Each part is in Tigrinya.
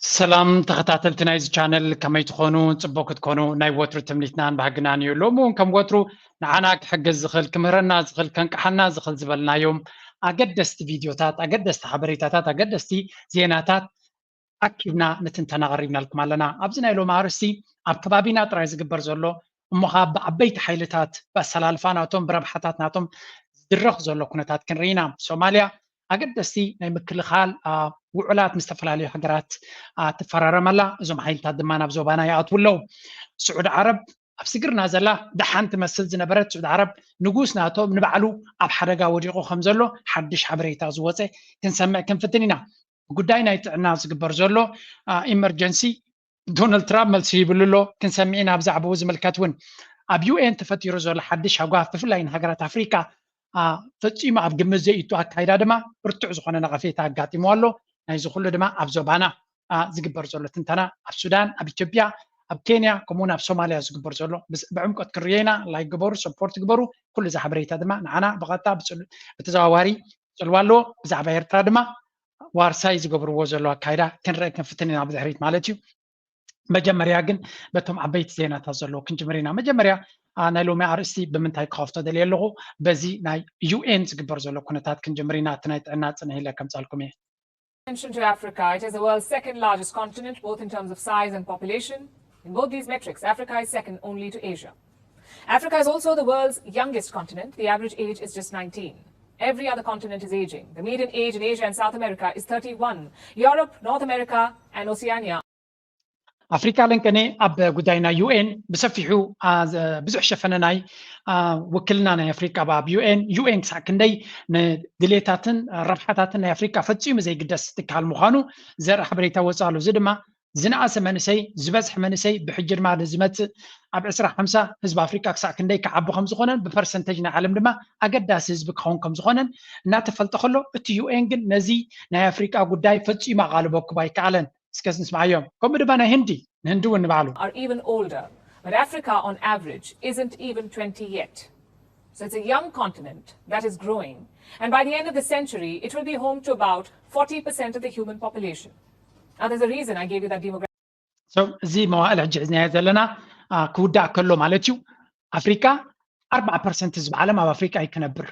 ሰላም ተኸታተልቲ ናይዚ ቻነል፣ ከመይ ትኾኑ? ጽቡቕ ክትኮኑ ናይ ወትሩ ትምኒትናን ባህግናን እዩ። ሎሚ እውን ከም ወትሩ ንዓና ክሕግዝ ዝኽእል፣ ክምህረና ዝኽእል፣ ከንቅሓና ዝኽእል ዝበልናዮም ኣገደስቲ ቪድዮታት፣ ኣገደስቲ ሓበሬታታት፣ ኣገደስቲ ዜናታት ኣኪብና ንትንተና ቀሪብናልኩም ኣለና። ኣብዚ ናይ ሎሚ ኣርእስቲ ኣብ ከባቢና ጥራይ ዝግበር ዘሎ እሞ ኸዓ ብዓበይቲ ሓይልታት ብኣሰላልፋ ናቶም ብረብሓታት ናቶም ዝድረኽ ዘሎ ኩነታት ክንርኢ ኢና። ሶማልያ ኣገደስቲ ናይ ምክልኻል ውዑላት ምስ ዝተፈላለዩ ሃገራት ትፈራረም ኣላ። እዞም ሓይልታት ድማ ናብ ዞባና ይኣትዉ ኣለዉ። ስዑድ ዓረብ ኣብ ስግርና ዘላ ደሓን ትመስል ዝነበረት ስዑድ ዓረብ ንጉስ ናቶም ንባዕሉ ኣብ ሓደጋ ወዲቑ ከም ዘሎ ሓድሽ ሓበሬታ ዝወፀ ክንሰምዕ ክንፍትን ኢና። ጉዳይ ናይ ጥዕና ዝግበር ዘሎ ኢመርጀንሲ ዶናልድ ትራምፕ መልሲ ይብሉ ኣሎ። ክንሰምዕ ኢና ብዛዕባኡ ዝምልከት እውን። ኣብ ዩ ኤን ተፈጢሩ ዘሎ ሓድሽ ሃጓፍ ብፍላይ ንሃገራት ኣፍሪካ ፈፂሙ ኣብ ግምት ዘይእቱ ኣካይዳ ድማ ብርቱዕ ዝኾነ ነቐፌታ ኣጋጢሞ ኣሎ። ናይዚ ኩሉ ድማ ኣብ ዞባና ዝግበር ዘሎ ትንተና ኣብ ሱዳን፣ ኣብ ኢትዮጵያ፣ ኣብ ኬንያ ከምኡውን ኣብ ሶማልያ ዝግበር ዘሎ ብዕምቆት ክንርዮ ኢና። ላይክ ግበሩ፣ ሰፖርት ግበሩ። ኩሉ እዚ ሓበሬታ ድማ ንዓና ብቐጥታ ብተዘዋዋሪ ይፅልዋ ኣለዎ። ብዛዕባ ኤርትራ ድማ ዋርሳይ ዝገብርዎ ዘሎ ኣካይዳ ክንርኢ ክንፍትን ኢና ብድሕሪት ማለት እዩ። መጀመርያ ግን በቶም ዓበይቲ ዜናታት ዘለዎ ክንጅምር ኢና። መጀመርያ ናይ ሎሚ ኣርእስቲ ብምንታይ ክኸፍቶ ደልየ ኣለኹ? በዚ ናይ ዩ ኤን ዝግበር ዘሎ ኩነታት ክንጅምር ኢና። እቲ ናይ ጥዕና ጽንሕ ኢለ ከምጻልኩም እየ። Attention to Africa. It is the world's second largest continent, both in terms of size and population. In both these metrics, Africa is second only to Asia. Africa is also the world's youngest continent. The average age is just nineteen. Every other continent is aging. The median age in Asia and South America is thirty-one. Europe, North America, and Oceania. ኣፍሪካ ለንቀኔ ኣብ ጉዳይ ናይ ዩ ኤን ብሰፊሑ ብዙሕ ሸፈነ ናይ ውክልና ናይ ኣፍሪካ ኣብ ዩ ኤን። ዩ ኤን ክሳዕ ክንደይ ንድሌታትን ረብሓታትን ናይ ኣፍሪካ ፈፂሙ ዘይግደስ ትካል ምዃኑ ዘርኢ ሓበሬታ ወፅእ ኣሎ። እዚ ድማ ዝነኣሰ መንእሰይ ዝበዝሐ መንእሰይ ብሕጂ ድማ ዝመፅእ ኣብ ዕስራ ሓምሳ ህዝቢ ኣፍሪካ ክሳዕ ክንደይ ክዓቢ ከም ዝኾነን ብፐርሰንተጅ ናይ ዓለም ድማ ኣገዳሲ ህዝቢ ክኸውን ከም ዝኾነን እናተፈልጠ ከሎ፣ እቲ ዩ ኤን ግን ነዚ ናይ ኣፍሪካ ጉዳይ ፈፂሙ ኣቓልቦ ክህቦ ኣይከኣለን። እስከ ንስምዓዮም። ከምኡ ድማ ናይ ህንዲ፣ ንህንዲ እውን ንባዕሉ። Are even older, but Africa on average isn't even twenty yet. So it's a young continent that is growing, and by the end of the century it will be home to about forty percent of the human population. Now there's a reason I gave you that demographic. So እዚ መዋእል ሕጂ ሒዝናዮ ዘለና ክውዳእ ከሎ ማለት እዩ። ኣፍሪካ ኣርባዓ ፐርሰንት ህዝቢ ዓለም ኣብ ኣፍሪካ እዩ ክነብር።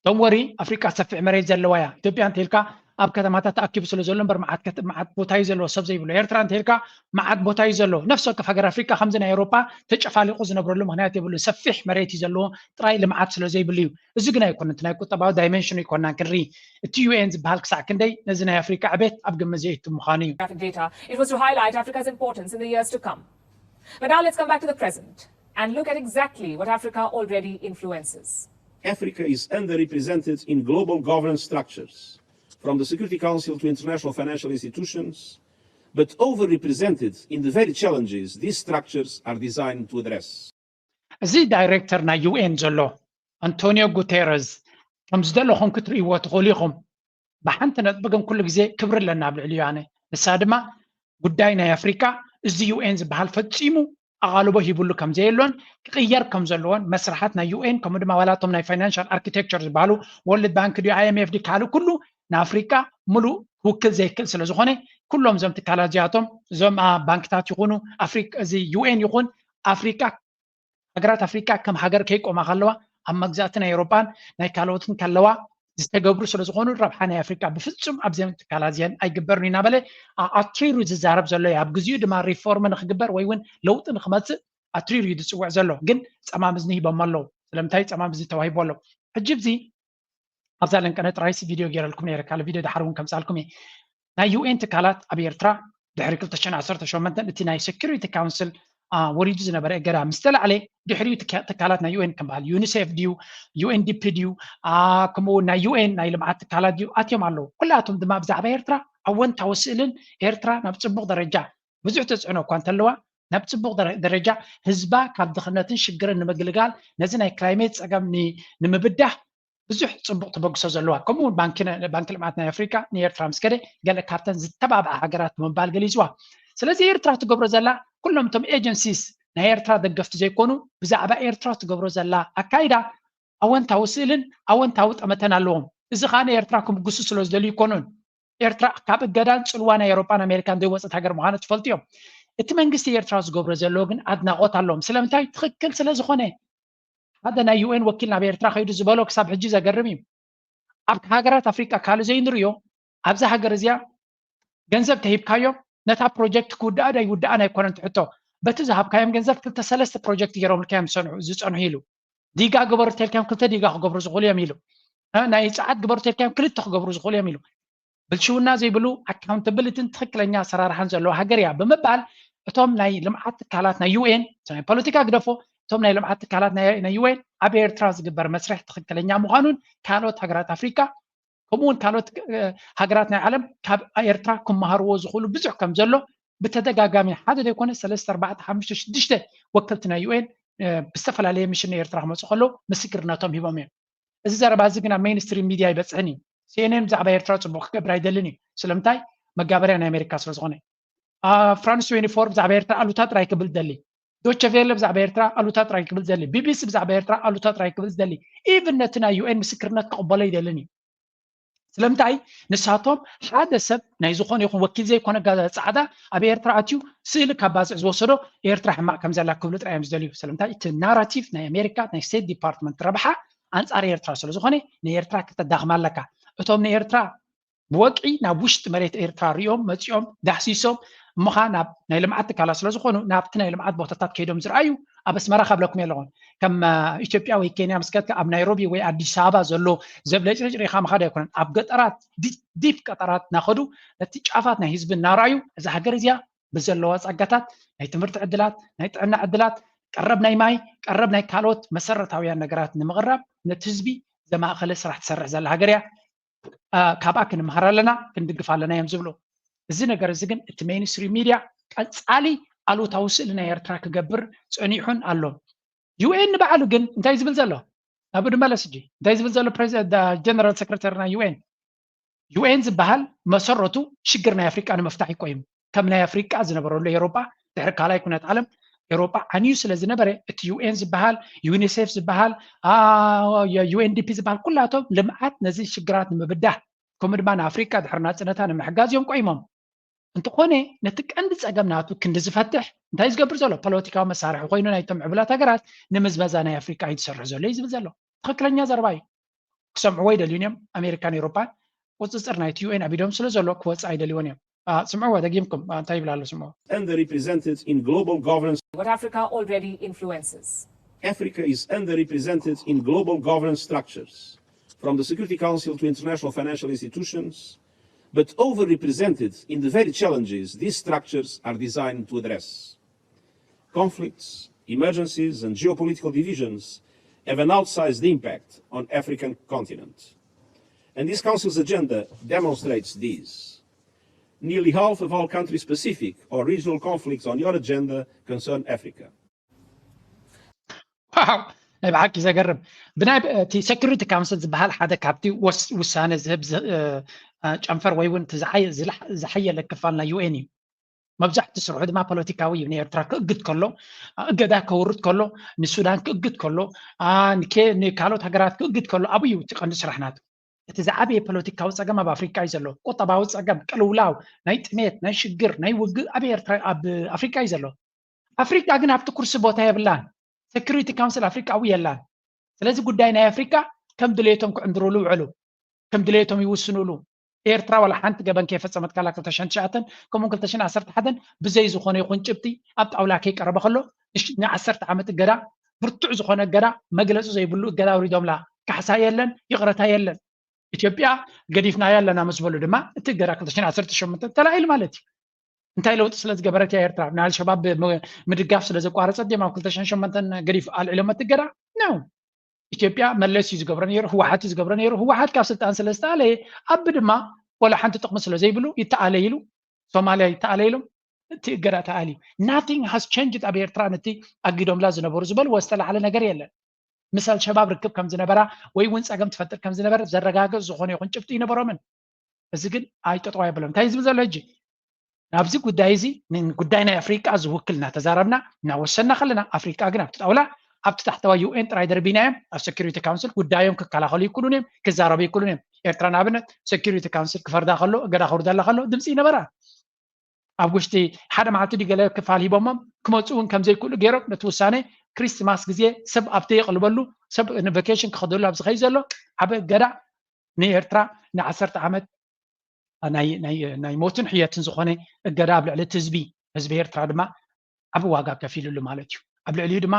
Don't worry፣ ኣፍሪካ ሰፊሕ መሬት ዘለዋ እያ። ኢትዮጵያ እንተልካ ኣብ ከተማታት ተኣኪቡ ስለ ዘሎ እምበር መዓት ቦታ እዩ ዘለዎ ሰብ ዘይብሎ። ኤርትራ እንተልካ መዓት ቦታ እዩ ዘለዎ። ነፍሲ ወከፍ ሃገር ኣፍሪካ ከምዚ ናይ ኤውሮጳ ተጨፋሊቑ ዝነብረሉ ምኽንያት የብሉ። ሰፊሕ መሬት እዩ ዘለዎ፣ ጥራይ ልምዓት ስለ ዘይብሉ እዩ። እዚ ግን ኣይኮነን፣ እቲ ናይ ቁጠባዊ ዳይመንሽኑ ኣይኮናን ክንርኢ። እቲ ዩ ኤን ዝበሃል ክሳዕ ክንደይ ነዚ ናይ ኣፍሪካ ዕቤት ኣብ ግምት ዘየእቱ ምዃኑ እዩ። Data. It was to highlight Africa's importance in the years to come. But now let's come back to the present and look at exactly what Africa already influences. Africa is underrepresented in global governance structures, from the Security Council to international financial institutions, but overrepresented in the very challenges these structures are designed to address. እዚ ዳይሬክተር ናይ ዩ ኤን ዘሎ ኣንቶኒዮ ጉቴረዝ ከም ዝደለኹም ክትርእይዎ ትኽእሉ ኢኹም። ብሓንቲ ነጥቢ ግን ኩሉ ግዜ ክብሪ ኣለና ኣብ ልዕሊኡ ኣነ። ንሳ ድማ ጉዳይ ናይ ኣፍሪካ እዚ ዩ ኤን ዝበሃል ፈፂሙ ኣቓልቦ ሂብሉ ከም ዘየሎን ክቕየር ከም ዘለዎን መስርሓት ናይ ዩ ኤን ከምኡ ድማ ዋላ እቶም ናይ ፋይናንሻል ኣርኪቴክቸር ዝበሃሉ ወርልድ ባንክ ድዩ ኣይ ኤም ኤፍ ድዩ ካልእ ኩሉ ንኣፍሪካ ሙሉእ ክውክል ዘይክእል ስለ ዝኾነ ኩሎም እዞም ትካላት እዚኣቶም እዞም ባንክታት ይኹኑ እዚ ዩ ኤን ይኹን ኣፍሪካ ሃገራት ኣፍሪካ ከም ሃገር ከይቆማ ከለዋ ኣብ መግዛእቲ ናይ ኤውሮጳን ናይ ካልኦትን ከለዋ ዝተገብሩ ስለ ዝኾኑ ረብሓ ናይ ኣፍሪካ ብፍፁም ኣብዘን ትካላት እዚአን ኣይግበርን እዩ እናበለ ኣትሪሩ ዝዛረብ ዘሎ እዩ። ኣብ ግዚኡ ድማ ሪፎርም ንክግበር ወይ እውን ለውጢ ንክመፅእ ኣትሪሩ እዩ ዝፅውዕ ዘሎ። ግን ፀማም እዝኒ ሂቦሞ ኣለዉ። ስለምንታይ ፀማም እዝኒ ተዋሂቡ ኣሎ? ሕጂ እዚ ኣብዛ ለንቀነ ጥራይሲ ቪድዮ ገይረልኩም ነይረ። ካልእ ቪድዮ ድሓር እውን ከምፃልኩም እየ። ናይ ዩ ኤን ትካላት ኣብ ኤርትራ ድሕሪ ክልተ ሽሕን ዓሰርተ ሸሞንተን እቲ ናይ ሴኩሪቲ ካውንስል ወሪዱ ዝነበረ እገዳ ምስ ተላዕለ ድሕሪኡ ትካላት ናይ ዩ ኤን ከም በሃል ዩኒሴፍ ድዩ ዩ ኤን ዲ ፒ ድዩ ከምኡ ናይ ዩ ኤን ናይ ልምዓት ትካላት ድዩ ኣትዮም ኣለዉ። ኩላቶም ድማ ብዛዕባ ኤርትራ ኣወንታዊ ስእልን ኤርትራ ናብ ፅቡቕ ደረጃ ብዙሕ ተፅዕኖ እኳ እንተለዋ ናብ ፅቡቕ ደረጃ ህዝባ ካብ ድኽነትን ሽግርን ንምግልጋል ነዚ ናይ ክላይሜት ፀገም ንምብዳህ ብዙሕ ፅቡቕ ተበግሶ ዘለዋ ከምኡ እውን ባንኪ ልምዓት ናይ ኣፍሪካ ንኤርትራ ምስ ከደ ገለ ካብተን ዝተባብዓ ሃገራት ብምባል ገሊፅዋ። ስለዚ ኤርትራ ትገብሮ ዘላ ኩሎም እቶም ኤጀንሲስ ናይ ኤርትራ ደገፍቲ ዘይኮኑ ብዛዕባ ኤርትራ ትገብሮ ዘላ ኣካይዳ ኣወንታዊ ስእልን ኣወንታዊ ጠመተን ኣለዎም። እዚ ከዓ ንኤርትራ ክምጉሱ ስለ ዝደልዩ ይኮኑን። ኤርትራ ካብ እገዳን ጽልዋ ናይ ኤውሮጳን ኣሜሪካን ዘይወጸት ሃገር ምዃኑ ትፈልጡ እዮም። እቲ መንግስቲ ኤርትራ ዝገብሮ ዘሎ ግን ኣድናቖት ኣለዎም። ስለምንታይ? ትኽክል ስለ ዝኾነ። ሓደ ናይ ዩ ኤን ወኪል ናብ ኤርትራ ከይዱ ዝበሎ ክሳብ ሕጂ ዘገርም እዩ። ኣብ ሃገራት ኣፍሪቃ ካልእ ዘይንርእዮ፣ ኣብዛ ሃገር እዚኣ ገንዘብ ተሂብካዮ፣ ነታ ፕሮጀክት ክውድኣ ዶ ኣይውድኣን ኣይኮነን ትሕቶ። በቲ ዝሃብካዮም ገንዘብ ክልተ ሰለስተ ፕሮጀክት ገይሮምልካ እዮም ዝጸንሑ፣ ዝጸንሑ ኢሉ። ዲጋ ግበሩ ተልካዮም ክልተ ዲጋ ክገብሩ ዝኽእሉ እዮም ኢሉ። እ፣ ናይ ጸዓት ግበሩ ተልካዮም ክልተ ክገብሩ ዝኽእሉ እዮም ኢሉ። ብልሽውና ዘይብሉ ኣካውንታብሊቲን ትኽክለኛ ኣሰራርሓን ዘለዎ ሃገር እያ ብምባል፣ እቶም ናይ ልምዓት ትካላት ናይ ዩ ኤን፣ ናይ ፖለቲካ ግደፎ፣ እቶም ናይ ልምዓት ትካላት ናይ፣ ናይ ዩ ኤን ኣብ ኤርትራ ዝግበር መስርሕ ትኽክለኛ ምዃኑን ካልኦት ሃገራት ኣፍሪካ ከምኡ እውን ካልኦት፣ እ፣ ሃገራት ናይ ዓለም ካብ ኤርትራ ክመሃርዎ ዝኽእሉ ብዙሕ ከም ዘሎ ብተደጋጋሚ ሓደ ዘይኮነ ሰለስተ፣ ኣርባዕተ፣ ሓሙሽተ፣ ሽዱሽተ ወከልቲ ናይ ዩ ኤን፣ እ፣ ብዝተፈላለየ ሚሽን ንኤርትራ ክመፁ ከለዉ ምስክርነቶም ሂቦም እዮም። እዚ ዘረባ እዚ ግን ኣብ ሜይንስትሪም ሚድያ ኣይበፅሕን እዩ። ሲ ኤን ኤን ብዛዕባ ኤርትራ ፅቡቕ ክገብር ኣይደልን እዩ። ስለምንታይ? መጋበርያ ናይ ኣሜሪካ ስለ ዝኾነ። አ፣ ፍራንስ ትዌንቲ ፎር ብዛዕባ ኤርትራ ኣሉታ ጥራይ ክብል ዝደሊ፣ ዶቸ ቬለ ብዛዕባ ኤርትራ ኣሉታ ጥራይ ክብል ዝደሊ፣ ቢ ቢ ሲ ብዛዕባ ኤርትራ ኣሉታ ጥራይ ክብል ዝደሊ፣ ኢቭን ነቲ ናይ ዩ ኤን ምስክርነት ክቕበሎ ኣይደልን እዩ። ስለምንታይ? ንሳቶም ሓደ ሰብ ናይ ዝኾነ ይኹን ወኪል ዘይኮነ ጋ-፣ ጻዕዳ ኣብ ኤርትራ ኣትዩ ስእሊ ካብ ባጽዕ ዝወሰዶ ኤርትራ ሕማቕ ከም ዘላ ክብሉ ጥራይ እዮም ዝደልዩ። ስለምንታይ? እቲ ናራቲቭ ናይ ኣሜሪካ ናይ ስቴት ዲፓርትመንት ረብሓ ኣንጻር ኤርትራ ስለ ዝኾነ ንኤርትራ ክተዳኽማ ኣለካ። እቶም ንኤርትራ ብወግዒ ናብ ውሽጢ መሬት ኤርትራ ሪኦም መጺኦም ዳህሲሶም እሞ ኸኣ ናብ ናይ ልምዓት ትካላት ስለ ዝኾኑ ናብቲ ናይ ልምዓት ቦታታት ከይዶም ዝረኣዩ ኣብ ኣስመራ ካብለኩም ኣለኹን። ከም፣ አ፣ ኢትዮጵያ ወይ ኬንያ ምስ ከድካ ኣብ ናይሮቢ ወይ ኣዲስ ኣበባ ዘሎ ዘብለጭርጭሪኻ ምኻድ ኣይኮነን። ኣብ ገጠራት፣ ዲ-፣ ዲፕ ገጠራት እናኸዱ ነቲ ጫፋት ናይ ህዝቢ እናረኣዩ እዛ ሃገር እዚኣ ብዘለዋ ጸጋታት ናይ ትምህርቲ ዕድላት፣ ናይ ጥዕና ዕድላት፣ ቀረብ ናይ ማይ፣ ቀረብ ናይ ካልኦት መሰረታውያን ነገራት ንምቕራብ ነቲ ህዝቢ ዘማእኸለ ስራሕ ትሰርሕ ዘላ ሃገር እያ። አ፣ ካብኣ ክንምሃር ኣለና፣ ክንድግፍ ኣለና እዮም ዝብሉ። እዚ ነገር እዚ ግን እቲ ሜይንስትሪም ሚድያ ቀጻሊ ኣሉታዊ ስእሊ ናይ ኤርትራ ክገብር ጸኒሑን ኣሎን። ዩ ኤን ንባዕሉ ግን እንታይ ዝብል ዘሎ? ናብኡ ንመለስ ሕጂ። እንታይ ዝብል ዘሎ ፕሬዚደንት፣ ጀነራል ሰክረተሪ ናይ ዩ ኤን? ዩ ኤን ዝበሃል መሰረቱ ሽግር ናይ ኣፍሪቃ ንምፍታሕ እዩ ቆይሙ። ከም ናይ ኣፍሪቃ ዝነበረሉ ኤውሮጳ ድሕሪ ካልኣይ ኩነት ዓለም ኤውሮጳ ዓንዩ ስለ ዝነበረ እቲ ዩ ኤን ዝበሃል፣ ዩኒሴፍ ዝበሃል፣ አ፣ ዩ ኤን ዲ ፒ ዝበሃል ኩላቶም ልምዓት ነዚ ሽግራት ንምብዳህ ከምኡ ድማ ንኣፍሪቃ ድሕሪ ናጽነታ ንምሕጋዝ እዮም ቆይሞም። እንተኾነ ነቲ ቀንዲ ጸገም ናቱ ክንዲ ዝፈትሕ እንታይ ዝገብር ዘሎ? ፖለቲካዊ መሳርሒ ኮይኑ ናይቶም ዕቡላት ሃገራት ንምዝመዛ ናይ ኣፍሪቃ እዩ ዝሰርሕ ዘሎ እዩ ዝብል ዘሎ። ትኽክለኛ ዘረባ እዩ። ክሰምዕዎ ኣይደልዩን እዮም። ኣሜሪካን ኤውሮፓን ቁጽጽር ናይቲ ዩ ኤን ኣብ ኢዶም ስለ ዘሎ ክወጽእ ኣይደልይዎን እዮም። አ፣ ስምዕዎ፣ ደጊምኩም፣ አ፣ እንታይ ይብል ኣሎ ስምዕዎ። Underrepresented in global governance. What Africa already influences. Africa is underrepresented in global governance structures, from the Security Council to international financial institutions, but overrepresented in the very challenges these structures are designed to address. Conflicts, emergencies, and geopolitical divisions have an outsized impact on African continent. And this Council's agenda demonstrates this. Nearly half of all country-specific or regional conflicts on your agenda concern Africa. ዋው፣ ናይ ብሓቂ ዘገርም። ብናይ እቲ ሴኩሪቲ ካውንስል ዝበሃል ሓደ ካብቲ ወስ-፣ ውሳነ ዝህብ ዝ-፣ እ፣ እ፣ ጨንፈር ወይ እውን እቲ ዝዓየ-፣ ዝላሕ-፣ ዝሓየለ ክፋል ናይ ዩ ኤን እዩ። መብዛሕቲ ስርሑ ድማ ፖለቲካዊ እዩ። ንኤርትራ ክእግድ ከሎ፣ እገዳ ከውርድ ከሎ፣ ንሱዳን ክእግድ ከሎ፣ አ፣ ንኬ-፣ ንካልኦት ሃገራት ክእግድ ከሎ ኣብኡ እዩ እቲ ቀንዲ ስራሕ ናቱ። እቲ ዝዓበየ ፖለቲካዊ ጸገም ኣብ ኣፍሪቃ እዩ ዘሎ። ቁጠባዊ ጸገም፣ ቅልውላው፣ ናይ ጥሜት፣ ናይ ሽግር፣ ናይ ውግእ ኣብ ኤርትራ፣ ኣብ ኣፍሪቃ እዩ ዘሎ። ኣፍሪቃ ግን ኣብቲ ኩርሲ ቦታ የብላን። ሴኩሪቲ ካውንስል ኣፍሪቃ ኣብኡ የላን። ስለዚ ጉዳይ ናይ ኣፍሪቃ ከም ድሌቶም ክዕንድሩሉ ውዕሉ፣ ከም ድሌቶም ይውስኑሉ። ኤርትራ ዋላ ሓንቲ ገበን ከይፈጸመት ካላ ክልተ ሽሕን ትሽዓተን ከምኡውን ክልተ ሽሕን ዓሰርተ ሓደን ብዘይ ዝኾነ ይኹን ጭብጢ ኣብ ጣውላ ከይቀረበ ከሎ ንሽ-፣ ንዓሰርተ ዓመት እገዳ፣ ብርቱዕ ዝኾነ እገዳ፣ መግለጺ ዘይብሉ እገዳ ኣውሪዶምላ። ካሕሳ የለን፣ ይቕረታ የለን። ኢትዮጵያ ገዲፍናያ ኣለና ምስ በሉ ድማ እቲ እገዳ ክልተ ሽሕን ዓሰርተ ሸሞንተን ተላዒሉ ማለት እዩ። እንታይ ለውጢ ስለ ዝገበረት እያ ኤርትራ? ንኣልሸባብ ም-፣ ምድጋፍ ስለ ዘቋረጸት ድዮም ኣብ ክልተ ሽሕን ሸሞንተን ገዲፍ ኣልዒሎም እቲ እገዳ? ነው። ኢትዮጵያ መለስ እዩ ዝገብሮ ነይሩ፣ ህወሓት እዩ ዝገብሮ ነይሩ። ህወሓት ካብ ስልጣን ስለ ዝተኣለየ፣ ኣቢ ድማ ዋላ ሓንቲ ጥቕሚ ስለ ዘይብሉ ይተኣለ ኢሉ፣ ሶማልያ ይተኣለ ኢሎም፣ እቲ እገዳ ተኣልዩ። Nothing has changed ኣብ ኤርትራ ነቲ ኣጊዶምላ ዝነበሩ ዝበልዎ ዝተላዕለ ነገር የለን። ምስ ኣልሸባብ ርክብ ከም ዝነበራ ወይ እውን ጸገም ትፈጥር ከም ዝነበረ ዘረጋግጽ ዝኾነ ይኹን ጭብጢ ኣይነበሮምን። እዚ ግን ኣይጠጠው ኣይበሎም። እንታይ እዩ ዝብል ዘሎ ሕጂ? ናብዚ ጉዳይ እዚ ንጉዳይ ናይ ኣፍሪቃ ዝውክል እናተዛረብና እናወሰንና ከለና ኣፍሪቃ ግን ኣብቲ ጣውላ ኣብቲ ታሕተዋይ ዩ ኤን ጥራይ ደርቢና እዮም። ኣብ ሴኩሪቲ ካውንስል ጉዳዮም ክከላኸሉ ይክእሉን እዮም፣ ክዛረቡ ይክእሉን እዮም። ኤርትራ ንኣብነት ሴኩሪቲ ካውንስል ክፈርዳ ከሎ፣ እገዳ ክወርደላ ከሎ ድምፂ ይነበራ። ኣብ ውሽጢ ሓደ መዓልቲ ድዩ ገለ ክፋል ሂቦሞም ክመፁ እውን ከም ዘይክእሉ ገይሮም ነቲ ውሳነ ክሪስትማስ ግዜ ሰብ ኣብቲ የቕልበሉ ሰብ ንቨኬሽን ክኸደሉ ኣብ ዝኸይ ዘሎ ዓበ እገዳ ንኤርትራ ንዓሰርተ ዓመት ናይ ናይ ናይ ሞትን ሕየትን ዝኾነ እገዳ ኣብ ልዕሊ እቲ ህዝቢ ህዝቢ ኤርትራ ድማ ዓቢ ዋጋ ከፊሉሉ ማለት እዩ። ኣብ ልዕሊኡ ድማ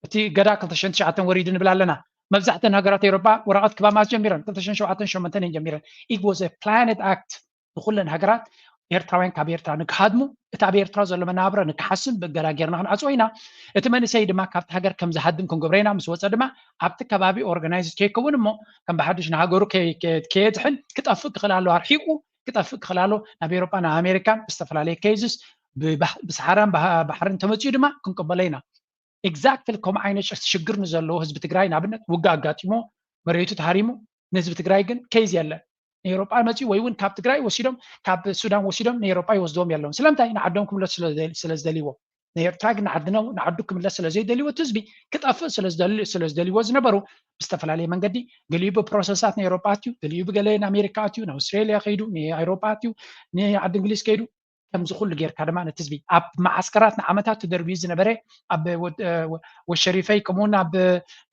እቲ እገዳ ክልተ ሽሕን ትሽዓተን ወሪዱ ንብል ኣለና። መብዛሕተን ሃገራት ኤውሮጳ ወረቐት ክባማት ጀሚረን ክልተ ሽሕን ሸውዓተን ሸሞንተን እየን ጀሚረን። It was a planned act ንኩለን ሃገራት ኤርትራውያን ካብ ኤርትራ ንክሃድሙ እቲ ኣብ ኤርትራ ዘሎ መናብረ ንክሓስም ብእገዳ ጌርና ክንዓፅዎ ኢና። እቲ መንእሰይ ድማ ካብቲ ሃገር ከም ዝሃድም ክንገብሮ ኢና። ምስ ወፀ ድማ ኣብቲ ከባቢ ኦርጋናይዝድ ከይከውን እሞ ከም ብሓድሽ ንሃገሩ ከየድሕን ክጠፍእ ክኽእል ኣለዎ። ኣርሒቁ ክጠፍእ ክኽእል ኣለዎ። ናብ ኤውሮጳ ናብ ኣሜሪካን ብዝተፈላለየ ኬዝስ ብሰሓራን ባሕርን ተመፅኡ ድማ ክንቅበሎ ኢና። ኤግዛክትሊ ከምኡ ዓይነት ሽግር ንዘለዎ ህዝቢ ትግራይ ንኣብነት ውግእ ኣጋጢሞ መሬቱ ተሃሪሙ ንህዝቢ ትግራይ ግን ኬዝ የለን። ንኤውሮጳ መፅኡ ወይ እውን ካብ ትግራይ ወሲዶም ካብ ሱዳን ወሲዶም ንኤውሮጳ ይወስድዎም የለውን። ስለምንታይ? ንዓዶም ክምለሱ ስለ ዝደልይዎ። ንኤርትራ ግን ንዓድነው ንዓዱ ክምለስ ስለ ዘይደልይዎ እቲ ህዝቢ ክጠፍእ ስለ ዝደልይዎ ዝነበሩ ብዝተፈላለየ መንገዲ ገሊኡ ብፕሮሰሳት ንኤውሮጳ ኣትዩ፣ ገሊኡ ብገለ ንኣሜሪካ ኣትዩ፣ ንኣውስትሬልያ ከይዱ፣ ንኣውሮጳ ኣትዩ፣ ንዓዲ እንግሊዝ ከይዱ ከምዚ ኩሉ ጌርካ ድማ ነቲ ህዝቢ ኣብ መዓስከራት ንዓመታት ተደርብዩ ዝነበረ ኣብ ወሸሪፈይ ከምኡውን ኣብ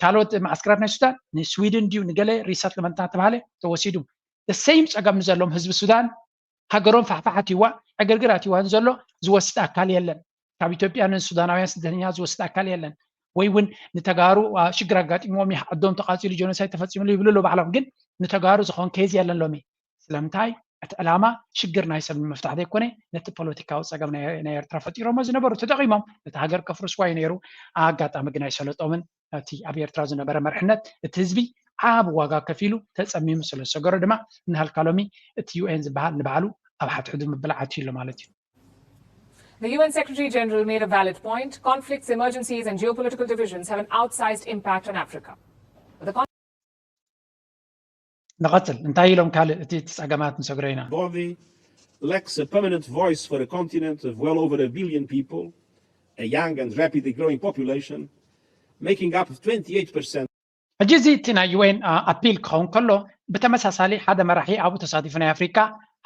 ካልኦት መዓስከራት ናይ ሱዳን ንስዊድን ድዩ ንገለ ሪሰትልመንት እናተባሃለ ተወሲዱ። ሰይም ፀገም ንዘለዎም ህዝቢ ሱዳን ሃገሮም ፋሕፋሕ ኣትይዋ ዕግርግር ኣትይዋ ንዘሎ ዝወስድ ኣካል የለን። ካብ ኢትዮጵያ ንሱዳናውያን ስደተኛ ዝወስድ ኣካል የለን። ወይ እውን ንተጋሩ ሽግር ኣጋጢሞም ዓዶም ተቃፂሉ ጀኖሳይድ ተፈፂሙሉ ይብሉ ኣለዉ ባዕሎም። ግን ንተጋሩ ዝኸውን ኬዝ የለን ሎሚ። ስለምንታይ? እቲ ዕላማ ሽግር ናይ ሰብ ንምፍታሕ ዘይኮነ ነቲ ፖለቲካዊ ፀገም ናይ ኤርትራ ፈጢሮሞ ዝነበሩ ተጠቂሞም ነቲ ሃገር ከፍርስዋ እዩ ነይሩ። ኣጋጣሚ ግን ኣይሰለጦምን። እቲ ኣብ ኤርትራ ዝነበረ መርሕነት እቲ ህዝቢ ዓብ ዋጋ ከፊሉ ተፀሚሙ ስለ ዝሰገሮ ድማ ንሃልካ ሎሚ እቲ ዩ ኤን ዝበሃል ንባዕሉ ኣብ ሓድሕዱ ምብላዕ ኣትዩ ኣሎ ማለት እዩ። The U N Secretary General made a valid point. Conflicts, emergencies, and geopolitical divisions have an outsized impact on Africa. But the ንቐጽል እንታይ ኢሎም ካልእ እቲ እቲ ጸገማት ንሰግሮ ኢና። Body lacks a permanent voice for a continent of well over a billion people, a young and rapidly growing population, making up twenty-eight percent. ሕጂ እዚ እቲ ናይ ዩ ኤን ኣፒል ክኸውን ከሎ ብተመሳሳሊ ሓደ መራሒ ኣብኡ ተሳቲፉ ናይ ኣፍሪካ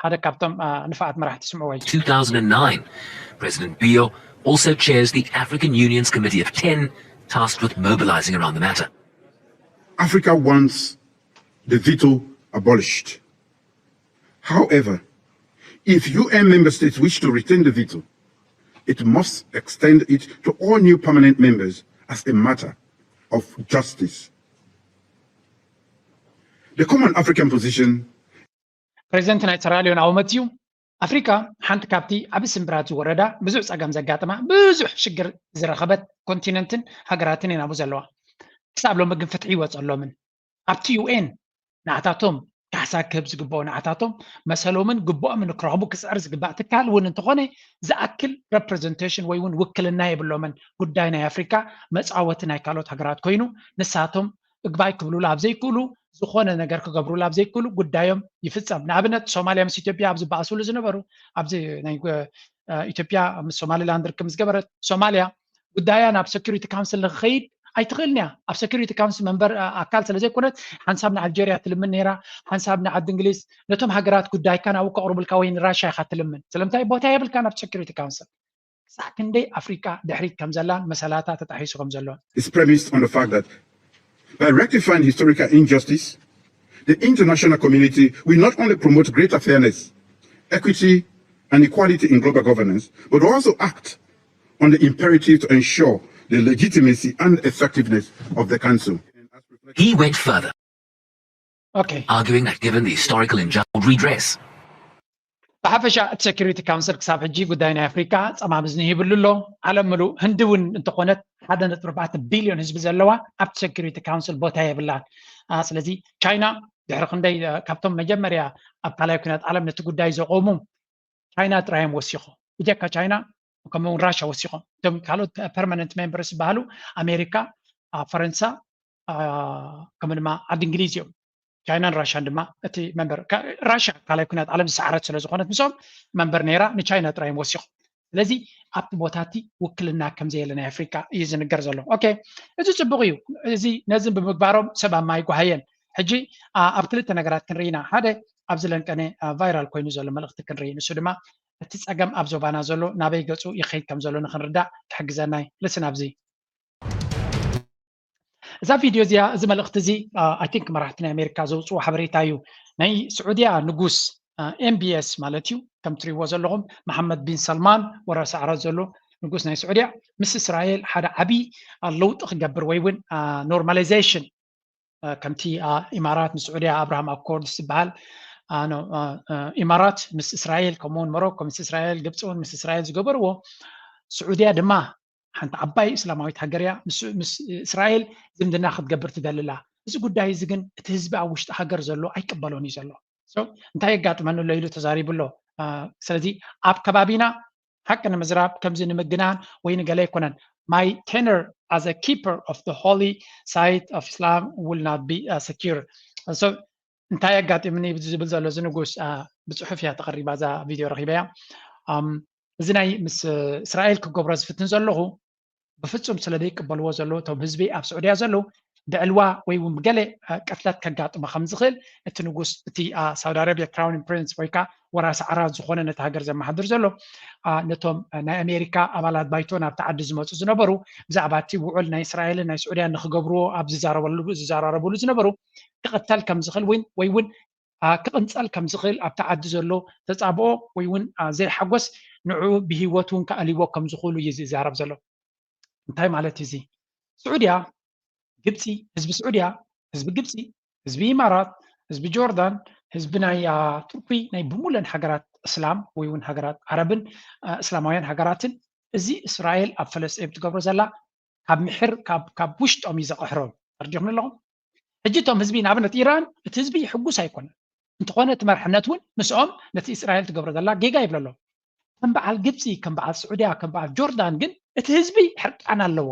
ሓደ ካብቶም ንፋዓት መራሕቲ ስምዕዎ እዩ። two thousand nine, President Biyo also chairs the African Union's Committee of ten tasked with mobilizing around the matter. Africa wants the veto abolished. However, if U N member states wish to retain the veto, it must extend it to all new permanent members as a matter of justice. The common African position ፕሬዚደንት ናይ ሰራልዮን ኣብኡ መፅዩ ኣፍሪካ ሓንቲ ካብቲ ዓቢ ስምብራት ዝወረዳ ብዙሕ ጸገም ዘጋጥማ ብዙሕ ሽግር ዝረኸበት ኮንቲነንትን ሃገራትን እየን ኣብኡ ዘለዋ። ክሳብ ሎሚ ግን ፍትሒ ይወፀሎምን ኣብቲ ዩ ኤን ንዓታቶም ካሕሳ ክህብ ዝግብኦ ንዓታቶም መሰሎምን ግብኦምን ክረኽቡ ክፅዕር ዝግባእ ትካል እውን እንተኾነ ዝኣክል ረፕረዘንቴሽን ወይ እውን ውክልና የብሎምን። ጉዳይ ናይ ኣፍሪካ መፃወቲ ናይ ካልኦት ሃገራት ኮይኑ ንሳቶም እግባይ ክብሉላ ኣብ ዘይክእሉ ዝኾነ ነገር ክገብሩላ ኣብ ዘይክእሉ ጉዳዮም ይፍፀም። ንኣብነት ሶማልያ ምስ ኢትዮጵያ ኣብ ዝበኣስሉ ዝነበሩ ኣብዚ ናይ ኢትዮጵያ ምስ ሶማሊላንድ ርክብ ምስ ገበረት ሶማልያ ጉዳያ ናብ ሰኪሪቲ ካውንስል ንክኸይድ ኣይትኽእልን እያ። ኣብ ሰኪሪቲ ካውንስል መንበር ኣካል ስለ ዘይኮነት ሓንሳብ ንኣልጀርያ ትልምን ነይራ፣ ሓንሳብ ንዓዲ እንግሊዝ ነቶም ሃገራት ጉዳይካ ናብኡ ከቕርቡልካ ወይ ንራሻ ኢኻ ትልምን። ስለምንታይ ቦታ የብልካ ናብ ሰኪሪቲ ካውንስል። ክሳዕ ክንደይ ኣፍሪቃ ድሕሪት ከም ዘላን መሰላታ ተጣሒሱ ከም ዘሎን። Is premised on the fact that by rectifying historical injustice, the international community will not only promote greater fairness, equity, and equality in global governance, but also act on the imperative to ensure the legitimacy and effectiveness of the Council. He went further, Okay. arguing that given the historical injustice, redress. ብሓፈሻ እቲ ሰኪሪቲ ካውንስል ክሳብ ሕጂ ጉዳይ ናይ ኣፍሪካ ፀማምዝኒ ይብሉ ኣሎ። ዓለም ምሉእ ህንዲ እውን እንተኾነት ሓደ ነጥቢ ኣርባዕተ ቢልዮን ህዝቢ ዘለዋ ኣብቲ ሰኪሪቲ ካውንስል ቦታ የብላን። ስለዚ ቻይና ድሕሪ ክንደይ ካብቶም መጀመርያ ኣብ ካልኣይ ኩናት ዓለም ነቲ ጉዳይ ዘቆሙ ቻይና ጥራዮም ወሲኾ ብጀካ ቻይና ከምኡውን ራሻ ወሲኾም እቶም ካልኦት ፐርማነንት ሜምበርስ ዝበሃሉ ኣሜሪካ፣ ፈረንሳ ከምኡ ድማ ዓዲ እንግሊዝ እዮም። ቻይናን ራሻን ድማ እቲ መንበር ራሻ ካልኣይ ኩናት ዓለም ዝሰዓረት ስለ ዝኾነት ምስኦም መንበር ነይራ ንቻይና ጥራዮም ወሲኾም። ስለዚ ኣብቲ ቦታ እቲ ውክልና ከም ዘየለ ናይ ኣፍሪካ እዩ ዝንገር ዘሎ። ኦኬ፣ እዚ ፅቡቅ እዩ። እዚ ነዚ ብምግባሮም ሰብ ኣብ ማይ ጓሃየን ሕጂ ኣብ ክልተ ነገራት ክንርኢ ኢና። ሓደ ኣብዚ ለንቀነ ቫይራል ኮይኑ ዘሎ መልእኽቲ ክንርኢ፣ ንሱ ድማ እቲ ፀገም ኣብ ዞባና ዘሎ ናበይ ገፁ ይኸይድ ከም ዘሎ ንክንርዳእ ክሕግዘና እዩ። ልስን ኣብዚ እዛ ቪድዮ እዚኣ፣ እዚ መልእኽቲ እዚ ኣይ ቲንክ መራሕቲ ናይ ኣሜሪካ ዘውፅዎ ሓበሬታ እዩ። ናይ ስዑድያ ንጉስ ኤምቢኤስ ማለት እዩ፣ ከም ትሪእዎ ዘለኹም መሓመድ ቢን ሰልማን ወራሲ ዓራት ዘሎ ንጉስ ናይ ስዑድያ ምስ እስራኤል ሓደ ዓብዪ ለውጢ ክገብር ወይ እውን ኖርማላይዜሽን ከምቲ ኢማራት ምስ ስዑድያ ኣብርሃም ኣኮርድስ ዝበሃል ኢማራት ምስ እስራኤል ከምኡውን ሞሮኮ ምስ እስራኤል ግብፂ እውን ምስ እስራኤል ዝገበርዎ ስዑድያ ድማ ሓንቲ ዓባይ እስላማዊት ሃገር እያ። ምስ እስራኤል ዝምድና ክትገብር ትደልላ። እዚ ጉዳይ እዚ ግን እቲ ህዝቢ ኣብ ውሽጢ ሃገር ዘሎ ኣይቅበሎን እዩ ዘሎ። እንታይ የጋጥመኒ ኣሎ ኢሉ ተዛሪቡ ኣሎ። ስለዚ ኣብ ከባቢና ሓቂ ንምዝራብ ከምዚ ንምግናን ወይ ንገለ ኣይኮነን። My tenure as a keeper of the holy site of Islam will not be secure. So እንታይ ኣጋጢምኒ ዝብል ዘሎ እዚ ንጉስ ብፅሑፍ እያ ተቐሪባ እዛ ቪድዮ ረኺበያ። እዚ ናይ ምስ እስራኤል ክገብሮ ዝፍትን ዘለኹ ብፍፁም ስለ ዘይቅበልዎ ዘለዉ እቶም ህዝቢ ኣብ ስዑድያ ዘለዉ ብዕልዋ ወይ እውን ብገለ ቅትለት ከጋጥሞ ከም ዝኽእል እቲ ንጉስ እቲ ሳውዲ ኣረብያ ክራውን ፕሪንስ ወይ ከዓ ወራሲ ዓራት ዝኾነ ነቲ ሃገር ዘመሓድር ዘሎ ነቶም ናይ ኣሜሪካ ኣባላት ባይቶ ናብቲ ዓዲ ዝመፁ ዝነበሩ ብዛዕባ እቲ ውዑል ናይ እስራኤልን ናይ ስዑድያን ንክገብርዎ ኣብ ዝዛረበሉ ዝዘራረብሉ ዝነበሩ ክቕተል ከም ዝኽእል ወይ እውን ክቕንፀል ከም ዝኽእል ኣብቲ ዓዲ ዘሎ ተፃብኦ ወይ እውን ዘይሓጎስ ንዕኡ ብሂወት እውን ክኣልይዎ ከም ዝኽእሉ እዩ ዝዛረብ ዘሎ። እንታይ ማለት እዩ እዚ? ስዑድያ፣ ግብፂ፣ ህዝቢ ስዑድያ፣ ህዝቢ ግብፂ፣ ህዝቢ ኢማራት፣ ህዝቢ ጆርዳን፣ ህዝቢ ናይ ቱርኪ ናይ ብሙለን ሃገራት እስላም ወይ እውን ሃገራት ዓረብን እስላማውያን ሃገራትን እዚ እስራኤል ኣብ ፈለስጢን ትገብሮ ዘላ ካብ ምሕር ካብ ውሽጦም እዩ ዘቕሕሮም። ተረዲኹም ኣለኹም? ሕጂ እቶም ህዝቢ ንኣብነት ኢራን እቲ ህዝቢ ሕጉስ ኣይኮነን። እንተኾነ እቲ መርሕነት እውን ምስኦም ነቲ እስራኤል ትገብሮ ዘላ ጌጋ ይብለሎም። ከም በዓል ግብፂ፣ ከም በዓል ስዑድያ፣ ከም በዓል ጆርዳን ግን እቲ ህዝቢ ሕርቃን ኣለዎ።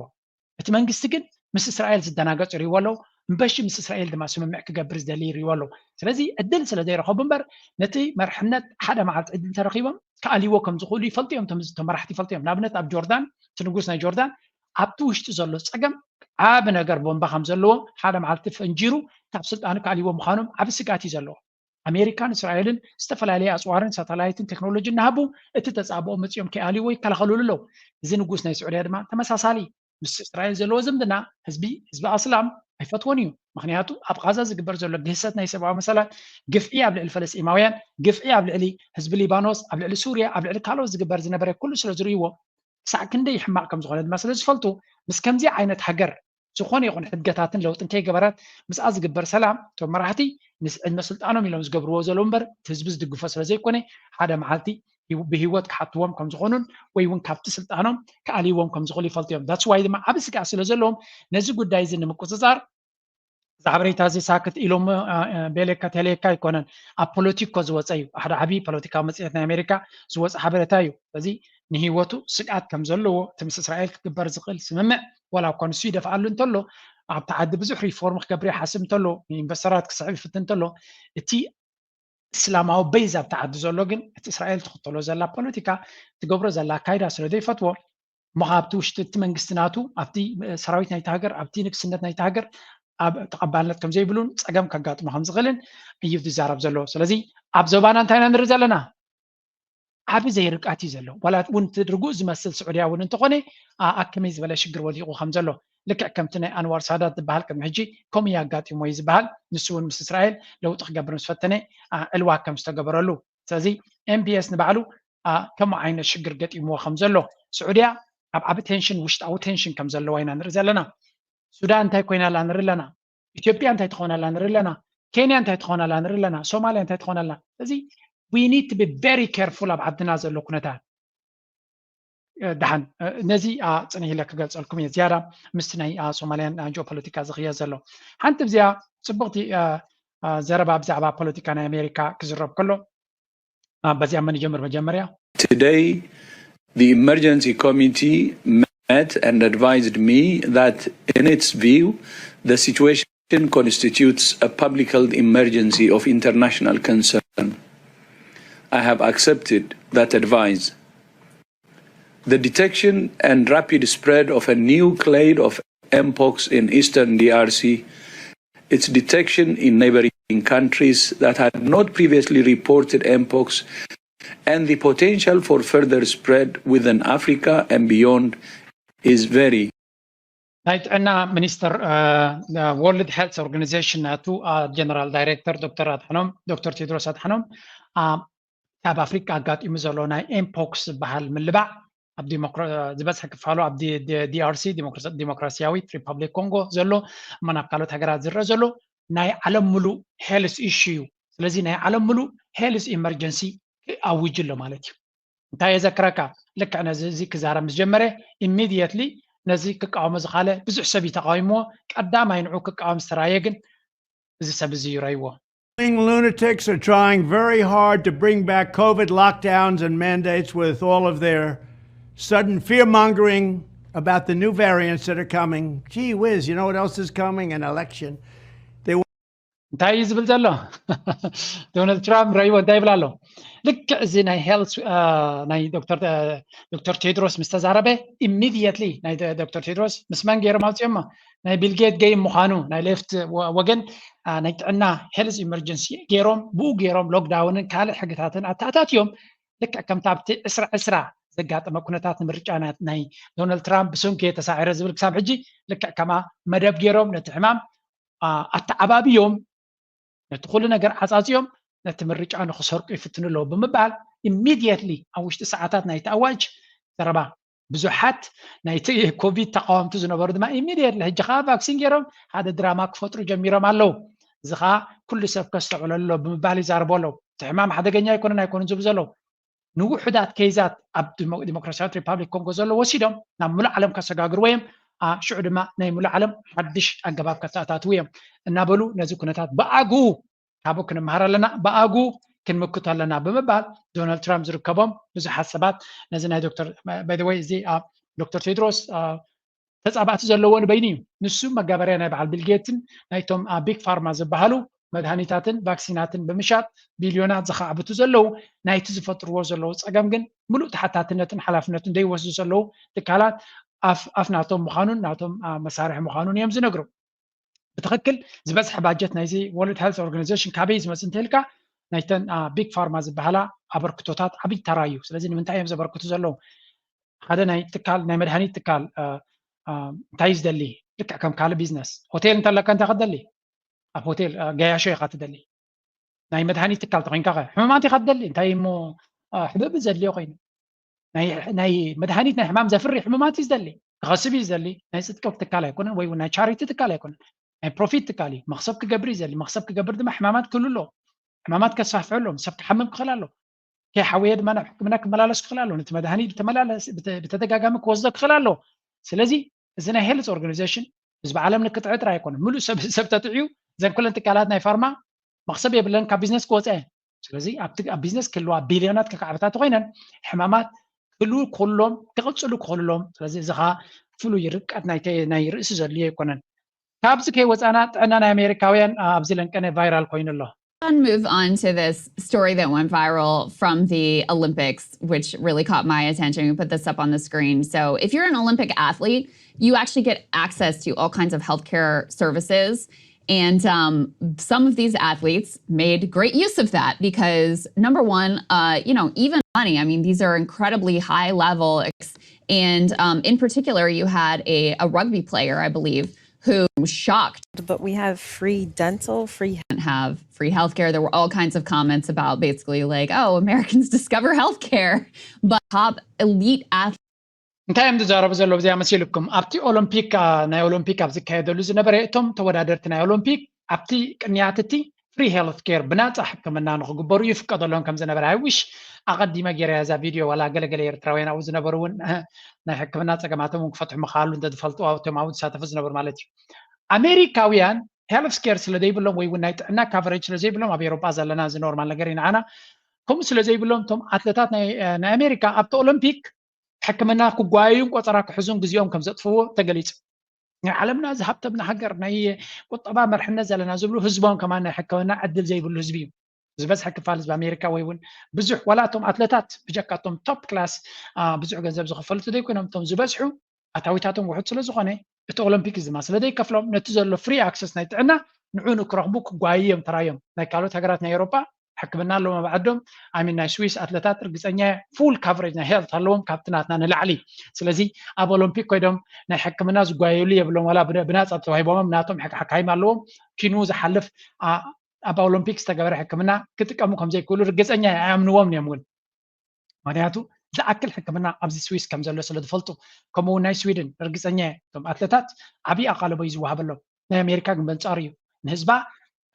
እቲ መንግስቲ ግን ምስ እስራኤል ዝደናገፅ ይሪእዎ ኣለዉ። እምበሺ ምስ እስራኤል ድማ ስምምዕ ክገብር ዝደሊ ይሪእዎ ኣለዉ። ስለዚ ዕድል ስለ ዘይረኸቡ እምበር ነቲ መርሕነት ሓደ መዓልቲ ዕድል እንተረኺቦም ክኣልይዎ ከም ዝኽእሉ ይፈልጡ እዮም። እቶም መራሕቲ ይፈልጡ እዮም። ንኣብነት ኣብ ጆርዳን እቲ ንጉስ ናይ ጆርዳን ኣብቲ ውሽጢ ዘሎ ፀገም ዓቢ ነገር ቦምባ ከም ዘለዎ ሓደ መዓልቲ ፈንጂሩ ካብ ስልጣኑ ክኣልይዎ ምዃኖም ዓቢ ስግኣት እዩ ዘለዎ። ኣሜሪካን እስራኤልን ዝተፈላለየ ኣፅዋርን ሳተላይትን ቴክኖሎጂ እናሃቡ እቲ ተፃብኦ መፂኦም ከይኣልይዎ ይከላኸሉሉ ኣለዉ። እዚ ንጉስ ናይ ስዑድያ ድማ ተመሳሳሊ ምስ እስራኤል ዘለዎ ዝምድና ህዝቢ ህዝቢ ኣስላም ኣይፈትዎን እዩ። ምክንያቱ ኣብ ቃዛ ዝግበር ዘሎ ግህሰት ናይ ሰብኣዊ መሰላት፣ ግፍዒ ኣብ ልዕሊ ፈለስጢማውያን፣ ግፍዒ ኣብ ልዕሊ ህዝቢ ሊባኖስ፣ ኣብ ልዕሊ ሱርያ፣ ኣብ ልዕሊ ካልኦት ዝግበር ዝነበረ ኩሉ ስለ ዝርእይዎ ክሳዕ ክንደይ ሕማቕ ከም ዝኾነ ድማ ስለ ዝፈልጡ ምስ ከምዚ ዓይነት ሃገር ዝኾነ ይኹን ሕድገታትን ለውጥን ከይገበረት ምስኣ ዝግበር ሰላም እቶም መራሕቲ ምስ ዕድመ ስልጣኖም ኢሎም ዝገብርዎ ዘለዉ እምበር እቲ ህዝቢ ዝድግፎ ስለ ዘይኮነ ሓደ መዓልቲ ብሂወት ክሓትዎም ከም ዝኾኑን ወይ እውን ካብቲ ስልጣኖም ክኣልይዎም ከም ዝኽእሉ ይፈልጡ እዮም። ዳትስ ዋይ ድማ ዓቢ ስግኣት ስለ ዘለዎም ነዚ ጉዳይ እዚ ንምቁፅፃር እዚ ሓበሬታ እዚ ሳክት ኢሎም ቤሌካ ቴሌካ ኣይኮነን ኣብ ፖለቲኮ ዝወፀ እዩ። ሓደ ዓብዪ ፖለቲካዊ መፅሄት ናይ ኣሜሪካ ዝወፀ ሓበሬታ እዩ። ስለዚ ንሂወቱ ስግኣት ከም ዘለዎ እቲ ምስ እስራኤል ክግበር ዝኽእል ስምምዕ ዋላ እኳ ንሱ ይደፍኣሉ እንተሎ ኣብቲ ዓዲ ብዙሕ ሪፎርም ክገብር ይሓስብ እንተሎ ንኢንቨስተራት ክስሕብ ይፍትን እንተሎ እቲ እስላማዊ በይዝ ኣብቲ ዓዲ ዘሎ ግን እቲ እስራኤል ትኽተሎ ዘላ ፖለቲካ ትገብሮ ዘላ ኣካይዳ ስለ ዘይፈትዎ እሞ ካብቲ ውሽጢ እቲ መንግስቲ ናቱ ኣብቲ ሰራዊት ናይቲ ሃገር ኣብቲ ንግስነት ናይቲ ሃገር ኣብ ተቐባልነት ከም ዘይብሉን ፀገም ከጋጥሞ ከም ዝኽእልን እዩ ዝዛረብ ዘሎ። ስለዚ ኣብ ዞባና እንታይ ኢና ንርኢ ዘለና? ዓቢ ዘይርቃት እዩ ዘሎ። ዋላ እውን እቲ ርጉእ ዝመስል ስዑድያ እውን እንተኾነ ኣከመይ ዝበለ ሽግር ወዲቑ ከም ዘሎ ልክዕ ከምቲ ናይ ኣንዋር ሳዳት ዝበሃል ቅድሚ ሕጂ ከምኡ እዩ ኣጋጢሞ እዩ ዝበሃል። ንሱ እውን ምስ እስራኤል ለውጢ ክገብር ምስ ፈተነ ዕልዋ ከም ዝተገበረሉ። ስለዚ ኤምቢኤስ ንባዕሉ ከምኡ ዓይነት ሽግር ገጢምዎ ከም ዘሎ ስዑድያ ኣብ ዓቢ ቴንሽን ውሽጣዊ ቴንሽን ከም ዘለዋ ኢና ንርኢ ዘለና። ሱዳን እንታይ ኮይና ኣላ ንርኢ ኣለና። ኢትዮጵያ እንታይ ትኾን ኣላ ንርኢ ኣለና። ኬንያ እንታይ ትኾን ኣላ ንርኢ ኣለና። ሶማልያ እንታይ ትኾን ኣላ። ስለዚ we need to be very careful ኣብ ዓድና ዘሎ ኩነታት። ደሓን ነዚ ኣፅንሕ ኢለ ክገልፀልኩም እየ ዝያዳ ምስቲ ናይ ሶማልያን ጂኦፖለቲካ ዝኽየ ዘሎ ሓንቲ ብዚኣ ፅቡቕቲ ዘረባ ብዛዕባ ፖለቲካ ናይ ኣሜሪካ ክዝረብ ከሎ በዚኣ መን ይጀምር መጀመርያ? Today, the emergency committee met and advised me that, in its view, the situation constitutes a public health emergency of international concern. I have accepted that advice. The detection and rapid spread of a new clade of mpox in eastern D R C its detection in neighboring countries that had not previously reported mpox and the potential for further spread within Africa and beyond is very ናይ ጥዕና ሚኒስትር ወርልድ ሄልት ኦርጋኒዜሽን ናቱ ጀነራል ዳይሬክተር ዶክተር ኣድሓኖም ዶክተር ቴድሮስ ኣድሓኖም ኣብ ኣፍሪካ ኣጋጢሙ ዘሎ ናይ ኤምፖክስ ዝበሃል ምልባዕ ኣብ ዝበዝሐ ክፋሉ ኣብ ዲኣርሲ ዲሞክራሲያዊት ሪፐብሊክ ኮንጎ ዘሎ እሞ ናብ ካልኦት ሃገራት ዝረአ ዘሎ ናይ ዓለም ሙሉእ ሄልስ ኢሹ እዩ። ስለዚ ናይ ዓለም ሙሉእ ሄልስ ኢመርጀንሲ ኣውጅ ኣሎ ማለት እዩ። እንታይ የዘክረካ፣ ልክዕ ነዚ እዚ ክዛረብ ምስ ጀመረ ኢሚድየትሊ ነዚ ክቃወሞ ዝኻለ ብዙሕ ሰብ እዩ ተቃዊምዎ። ቀዳማይ ንዑ ክቃወም ዝተራየ ግን እዚ ሰብ እዚ እዩ ረይዎ። Lunatics are trying very hard to bring back COVID lockdowns and mandates with all of their sudden fear mongering about the new variants that are coming. Gee whiz, you know what else is coming? An election. እንታይ እዩ ዝብል ዘሎ? ዶናልድ ትራምፕ ረይዎ እንታይ ይብል ኣሎ? ልክዕ እዚ ናይ ሄልት ናይ ዶክተር ቴድሮስ ምስ ተዛረበ ኢሚድየትሊ ናይ ዶክተር ቴድሮስ ምስ መን ገይሮም ኣውፅኦሞ? ናይ ቢልጌት ገይም ምዃኑ ናይ ሌፍት ወገን ናይ ጥዕና ሄልዝ ኢመርጀንሲ ገይሮም ብኡ ገይሮም ሎክዳውንን ካልእ ሕግታትን ኣተኣታትዮም። ልክዕ ከምቲ ኣብቲ ዕስራ ዕስራ ዘጋጠመ ኩነታት ንምርጫ ናይ ዶናልድ ትራምፕ ብሰንኪ ተሳዒረ ዝብል ክሳብ ሕጂ ልክዕ ከማ መደብ ገይሮም ነቲ ሕማም ኣተዓባብዮም ነቲ ኩሉ ነገር ዓፃፂዮም ነቲ ምርጫ ንክሰርቁ ይፍትኑ ኣለዉ ብምባል ኢሚድየትሊ ኣብ ውሽጢ ሰዓታት ናይቲ ኣዋጅ ዘረባ ብዙሓት ናይቲ ኮቪድ ተቃወምቲ ዝነበሩ ድማ ኢሚድየትሊ ሕጂ ከዓ ቫክሲን ገይሮም ሓደ ድራማ ክፈጥሩ ጀሚሮም ኣለዉ። እዚ ከዓ ኩሉ ሰብ ከስተውዕሎ ኣሎ ብምባል ይዛረቡ ኣለዉ። እቲ ሕማም ሓደገኛ ኣይኮነን ኣይኮኑን ዝብሉ ዘለዉ ንውሑዳት ኬዛት ኣብ ዲሞክራሲያዊት ሪፓብሊክ ኮንጎ ዘሎ ወሲዶም ናብ ሙሉእ ዓለም ከሰጋግርዎ እዮም። ሽዑ ድማ ናይ ሙሉእ ዓለም ሓድሽ ኣገባብ ከተኣታትዉ እዮም እናበሉ ነዚ ኩነታት ብኣግኡ ካብኡ ክንመሃር ኣለና፣ ብኣግኡ ክንምክቶ ኣለና ብምባል ዶናልድ ትራምፕ ዝርከቦም ብዙሓት ሰባት ነዚ ናይ ዶክተር ባይደወይ እዚ ዶክተር ቴድሮስ ተፃባእቲ ዘለዎ ንበይኑ እዩ። ንሱ መጋበርያ ናይ በዓል ቢልጌትን ናይቶም ቢግ ፋርማ ዝበሃሉ መድሃኒታትን ቫክሲናትን ብምሻጥ ቢልዮናት ዝኻዕብቱ ዘለዉ ናይቲ ዝፈጥርዎ ዘለዉ ፀገም ግን ሙሉእ ተሓታትነትን ሓላፍነትን ዘይወስዱ ዘለዉ ትካላት ኣፍ ናቶም ምዃኑን ናቶም መሳርሒ ምዃኑን እዮም ዝነግሩ። ብትኽክል ዝበዝሐ ባጀት ናይዚ ወርልድ ሄልት ኦርጋናይዜሽን ካበይ ዝመፅእ እንተልካ ናይተን ቢግ ፋርማ ዝበሃላ ኣበርክቶታት ዓብይ ተራ እዩ። ስለዚ ንምንታይ እዮም ዘበርክቱ ዘለዉ? ሓደ ናይ ትካል ናይ መድሃኒት ትካል እንታይ እዩ ዝደሊ? ልክዕ ከም ካልእ ቢዝነስ ሆቴል እንተለካ እንታይ ከደሊ? ኣብ ሆቴል ገያሾ ኢኻ ትደሊ። ናይ መድሃኒት ትካል ተኮንካ ከ ሕሙማት ኢኻ ትደሊ። እንታይ እሞ ሕብብ ዘድልዮ ኮይኑ ናይ መድሃኒት ናይ ሕማም ዘፍሪ ሕሙማት እዩ ዝደሊ። ክኸስብ እዩ ዝደሊ። ናይ ፅድቂ ትካል ኣይኮነን ወይ ናይ ቻሪቲ ትካል ኣይኮነን። ናይ ፕሮፊት ትካል እዩ። መክሰብ ክገብር እዩ ዝደሊ። መክሰብ ክገብር ድማ ሕማማት ክህሉ ኣለዎ። ሕማማት ከስፋፍሑ ኣለዎም። ሰብ ክሓምም ክኽእል ኣለዎ። ከይሓወየ ድማ ናብ ሕክምና ክመላለስ ክኽእል ኣለዎ። ነቲ መድሃኒት ብተመላለስ ብተደጋጋሚ ክወስዶ ክኽእል ኣለዎ። ስለዚ እዚ ናይ ሄልት ኦርጋናይዜሽን ህዝቢ ዓለም ንክጥዒ ጥራይ ኣይኮነን። ሙሉእ ሰብ ሰብ ተጥዕዩ እዘን ኩለን ትካላት ናይ ፋርማ መክሰብ የብለን ካብ ቢዝነስ ክወፀ እየን። ስለዚ ኣብቲ ኣብ ቢዝነስ ክህልዋ ቢልዮናት ክካዕበታ ተኮይነን ሕማማት ክህልዉ ክኽእሉሎም ክቕፅሉ ክኽእሉሎም። ስለዚ እዚ ከዓ ፍሉይ ርቀት ናይ ተ- ናይ ርእሲ ዘድልዮ ኣይኮነን። ካብዚ ከይወፃና ጥዕና ናይ ኣሜሪካውያን ኣብዚ ለንቀነ ቫይራል ኮይኑ ኣሎ። And move on to this story that went viral from the Olympics, which really caught my attention. We put this up on the screen. So, if you're an Olympic athlete, you actually get access to all kinds of healthcare services. And um, some of these athletes made great use of that because, number one, uh, you know, even money. I mean, these are incredibly high level. And um, in particular, you had a, a rugby player, I believe, who was shocked. But we have free dental, free Didn't have free healthcare. There were all kinds of comments about basically like, oh, Americans discover healthcare. But top elite athletes እንታይ እዮም ዝዛረቡ ዘለዉ? እዚኣ መሲልኩም ኣብቲ ኦሎምፒክ ናይ ኦሎምፒክ ኣብ ዝካየደሉ ዝነበረ እቶም ተወዳደርቲ ናይ ኦሎምፒክ ኣብቲ ቅንያት እቲ ፍሪ ሄልት ኬር ብናፃ ሕክምና ንክግበሩ ይፍቀደሎም ከም ዝነበረ ኣይውሽ ኣቐዲመ ገይረ እዛ ቪድዮ ዋላ ገለገለ ኤርትራውያን ኣብኡ ዝነበሩ እውን ናይ ሕክምና ፀገማቶም እውን ክፈትሑ ምክኣሉ እንተዝፈልጡ እቶም ኣብኡ ዝሳተፉ ዝነበሩ ማለት እዩ። ኣሜሪካውያን ሄልት ኬር ስለ ዘይብሎም ወይ እውን ናይ ጥዕና ካቨሬጅ ስለ ዘይብሎም ኣብ ኤሮጳ ዘለና እዚ ኖርማል ነገር ኢና ኣና ከምኡ ስለ ዘይብሎም እቶም ኣትለታት ናይ ኣሜሪካ ኣብቲ ኦሎምፒክ ሕክምና ክጓየዩን ቆፀራ ክሕዙን ግዜኦም ከም ዘጥፍዎ ተገሊፁ። ናይ ዓለምና ዝሃብተምና ሃገር ናይ ቁጠባ መርሕነት ዘለና ዝብሉ ህዝቦም ከማን ናይ ሕክምና ዕድል ዘይብሉ ህዝቢ እዩ። ዝበዝሐ ክፋል ህዝቢ ኣሜሪካ ወይ እውን ብዙሕ ዋላ እቶም ኣትለታት ብጀካ እቶም ቶፕ ክላስ ብዙሕ ገንዘብ ዝኽፈሉ ተዘይኮይኖም እቶም ዝበዝሑ ኣታዊታቶም ውሑድ ስለ ዝኾነ እቲ ኦሎምፒክ ድማ ስለ ዘይከፍሎም ነቲ ዘሎ ፍሪ ኣክሰስ ናይ ጥዕና ንዑ ንክረኽቡ ክጓዩ እዮም ተራዮም። ናይ ካልኦት ሃገራት ናይ ኤውሮጳ ሕክምና ኣለዎም ኣብ ዓዶም። ኣሚን ናይ ስዊስ ኣትለታት ርግፀኛ ፉል ካቨሬጅ ናይ ሄልት ኣለዎም ካብቲ ናትና ንላዕሊ። ስለዚ ኣብ ኦሎምፒክ ኮይዶም ናይ ሕክምና ዝጓየሉ የብሎም፣ ዋላ ብናፃ ተዋሂቦም ናቶም ሓካይም ኣለዎም። ኪኑ ዝሓልፍ ኣብ ኦሎምፒክ ዝተገበረ ሕክምና ክጥቀሙ ከምዘይክእሉ ርግፀኛ ኣይኣምንዎም እዮም እውን። ምክንያቱ ዝኣክል ሕክምና ኣብዚ ስዊስ ከም ዘሎ ስለ ዝፈልጡ። ከምኡ እውን ናይ ስዊድን ርግፀኛ እቶም ኣትለታት ዓብዪ ኣቓልቦ እዩ ዝወሃበሎም። ናይ ኣሜሪካ ግን በንፃሩ እዩ። ንህዝባ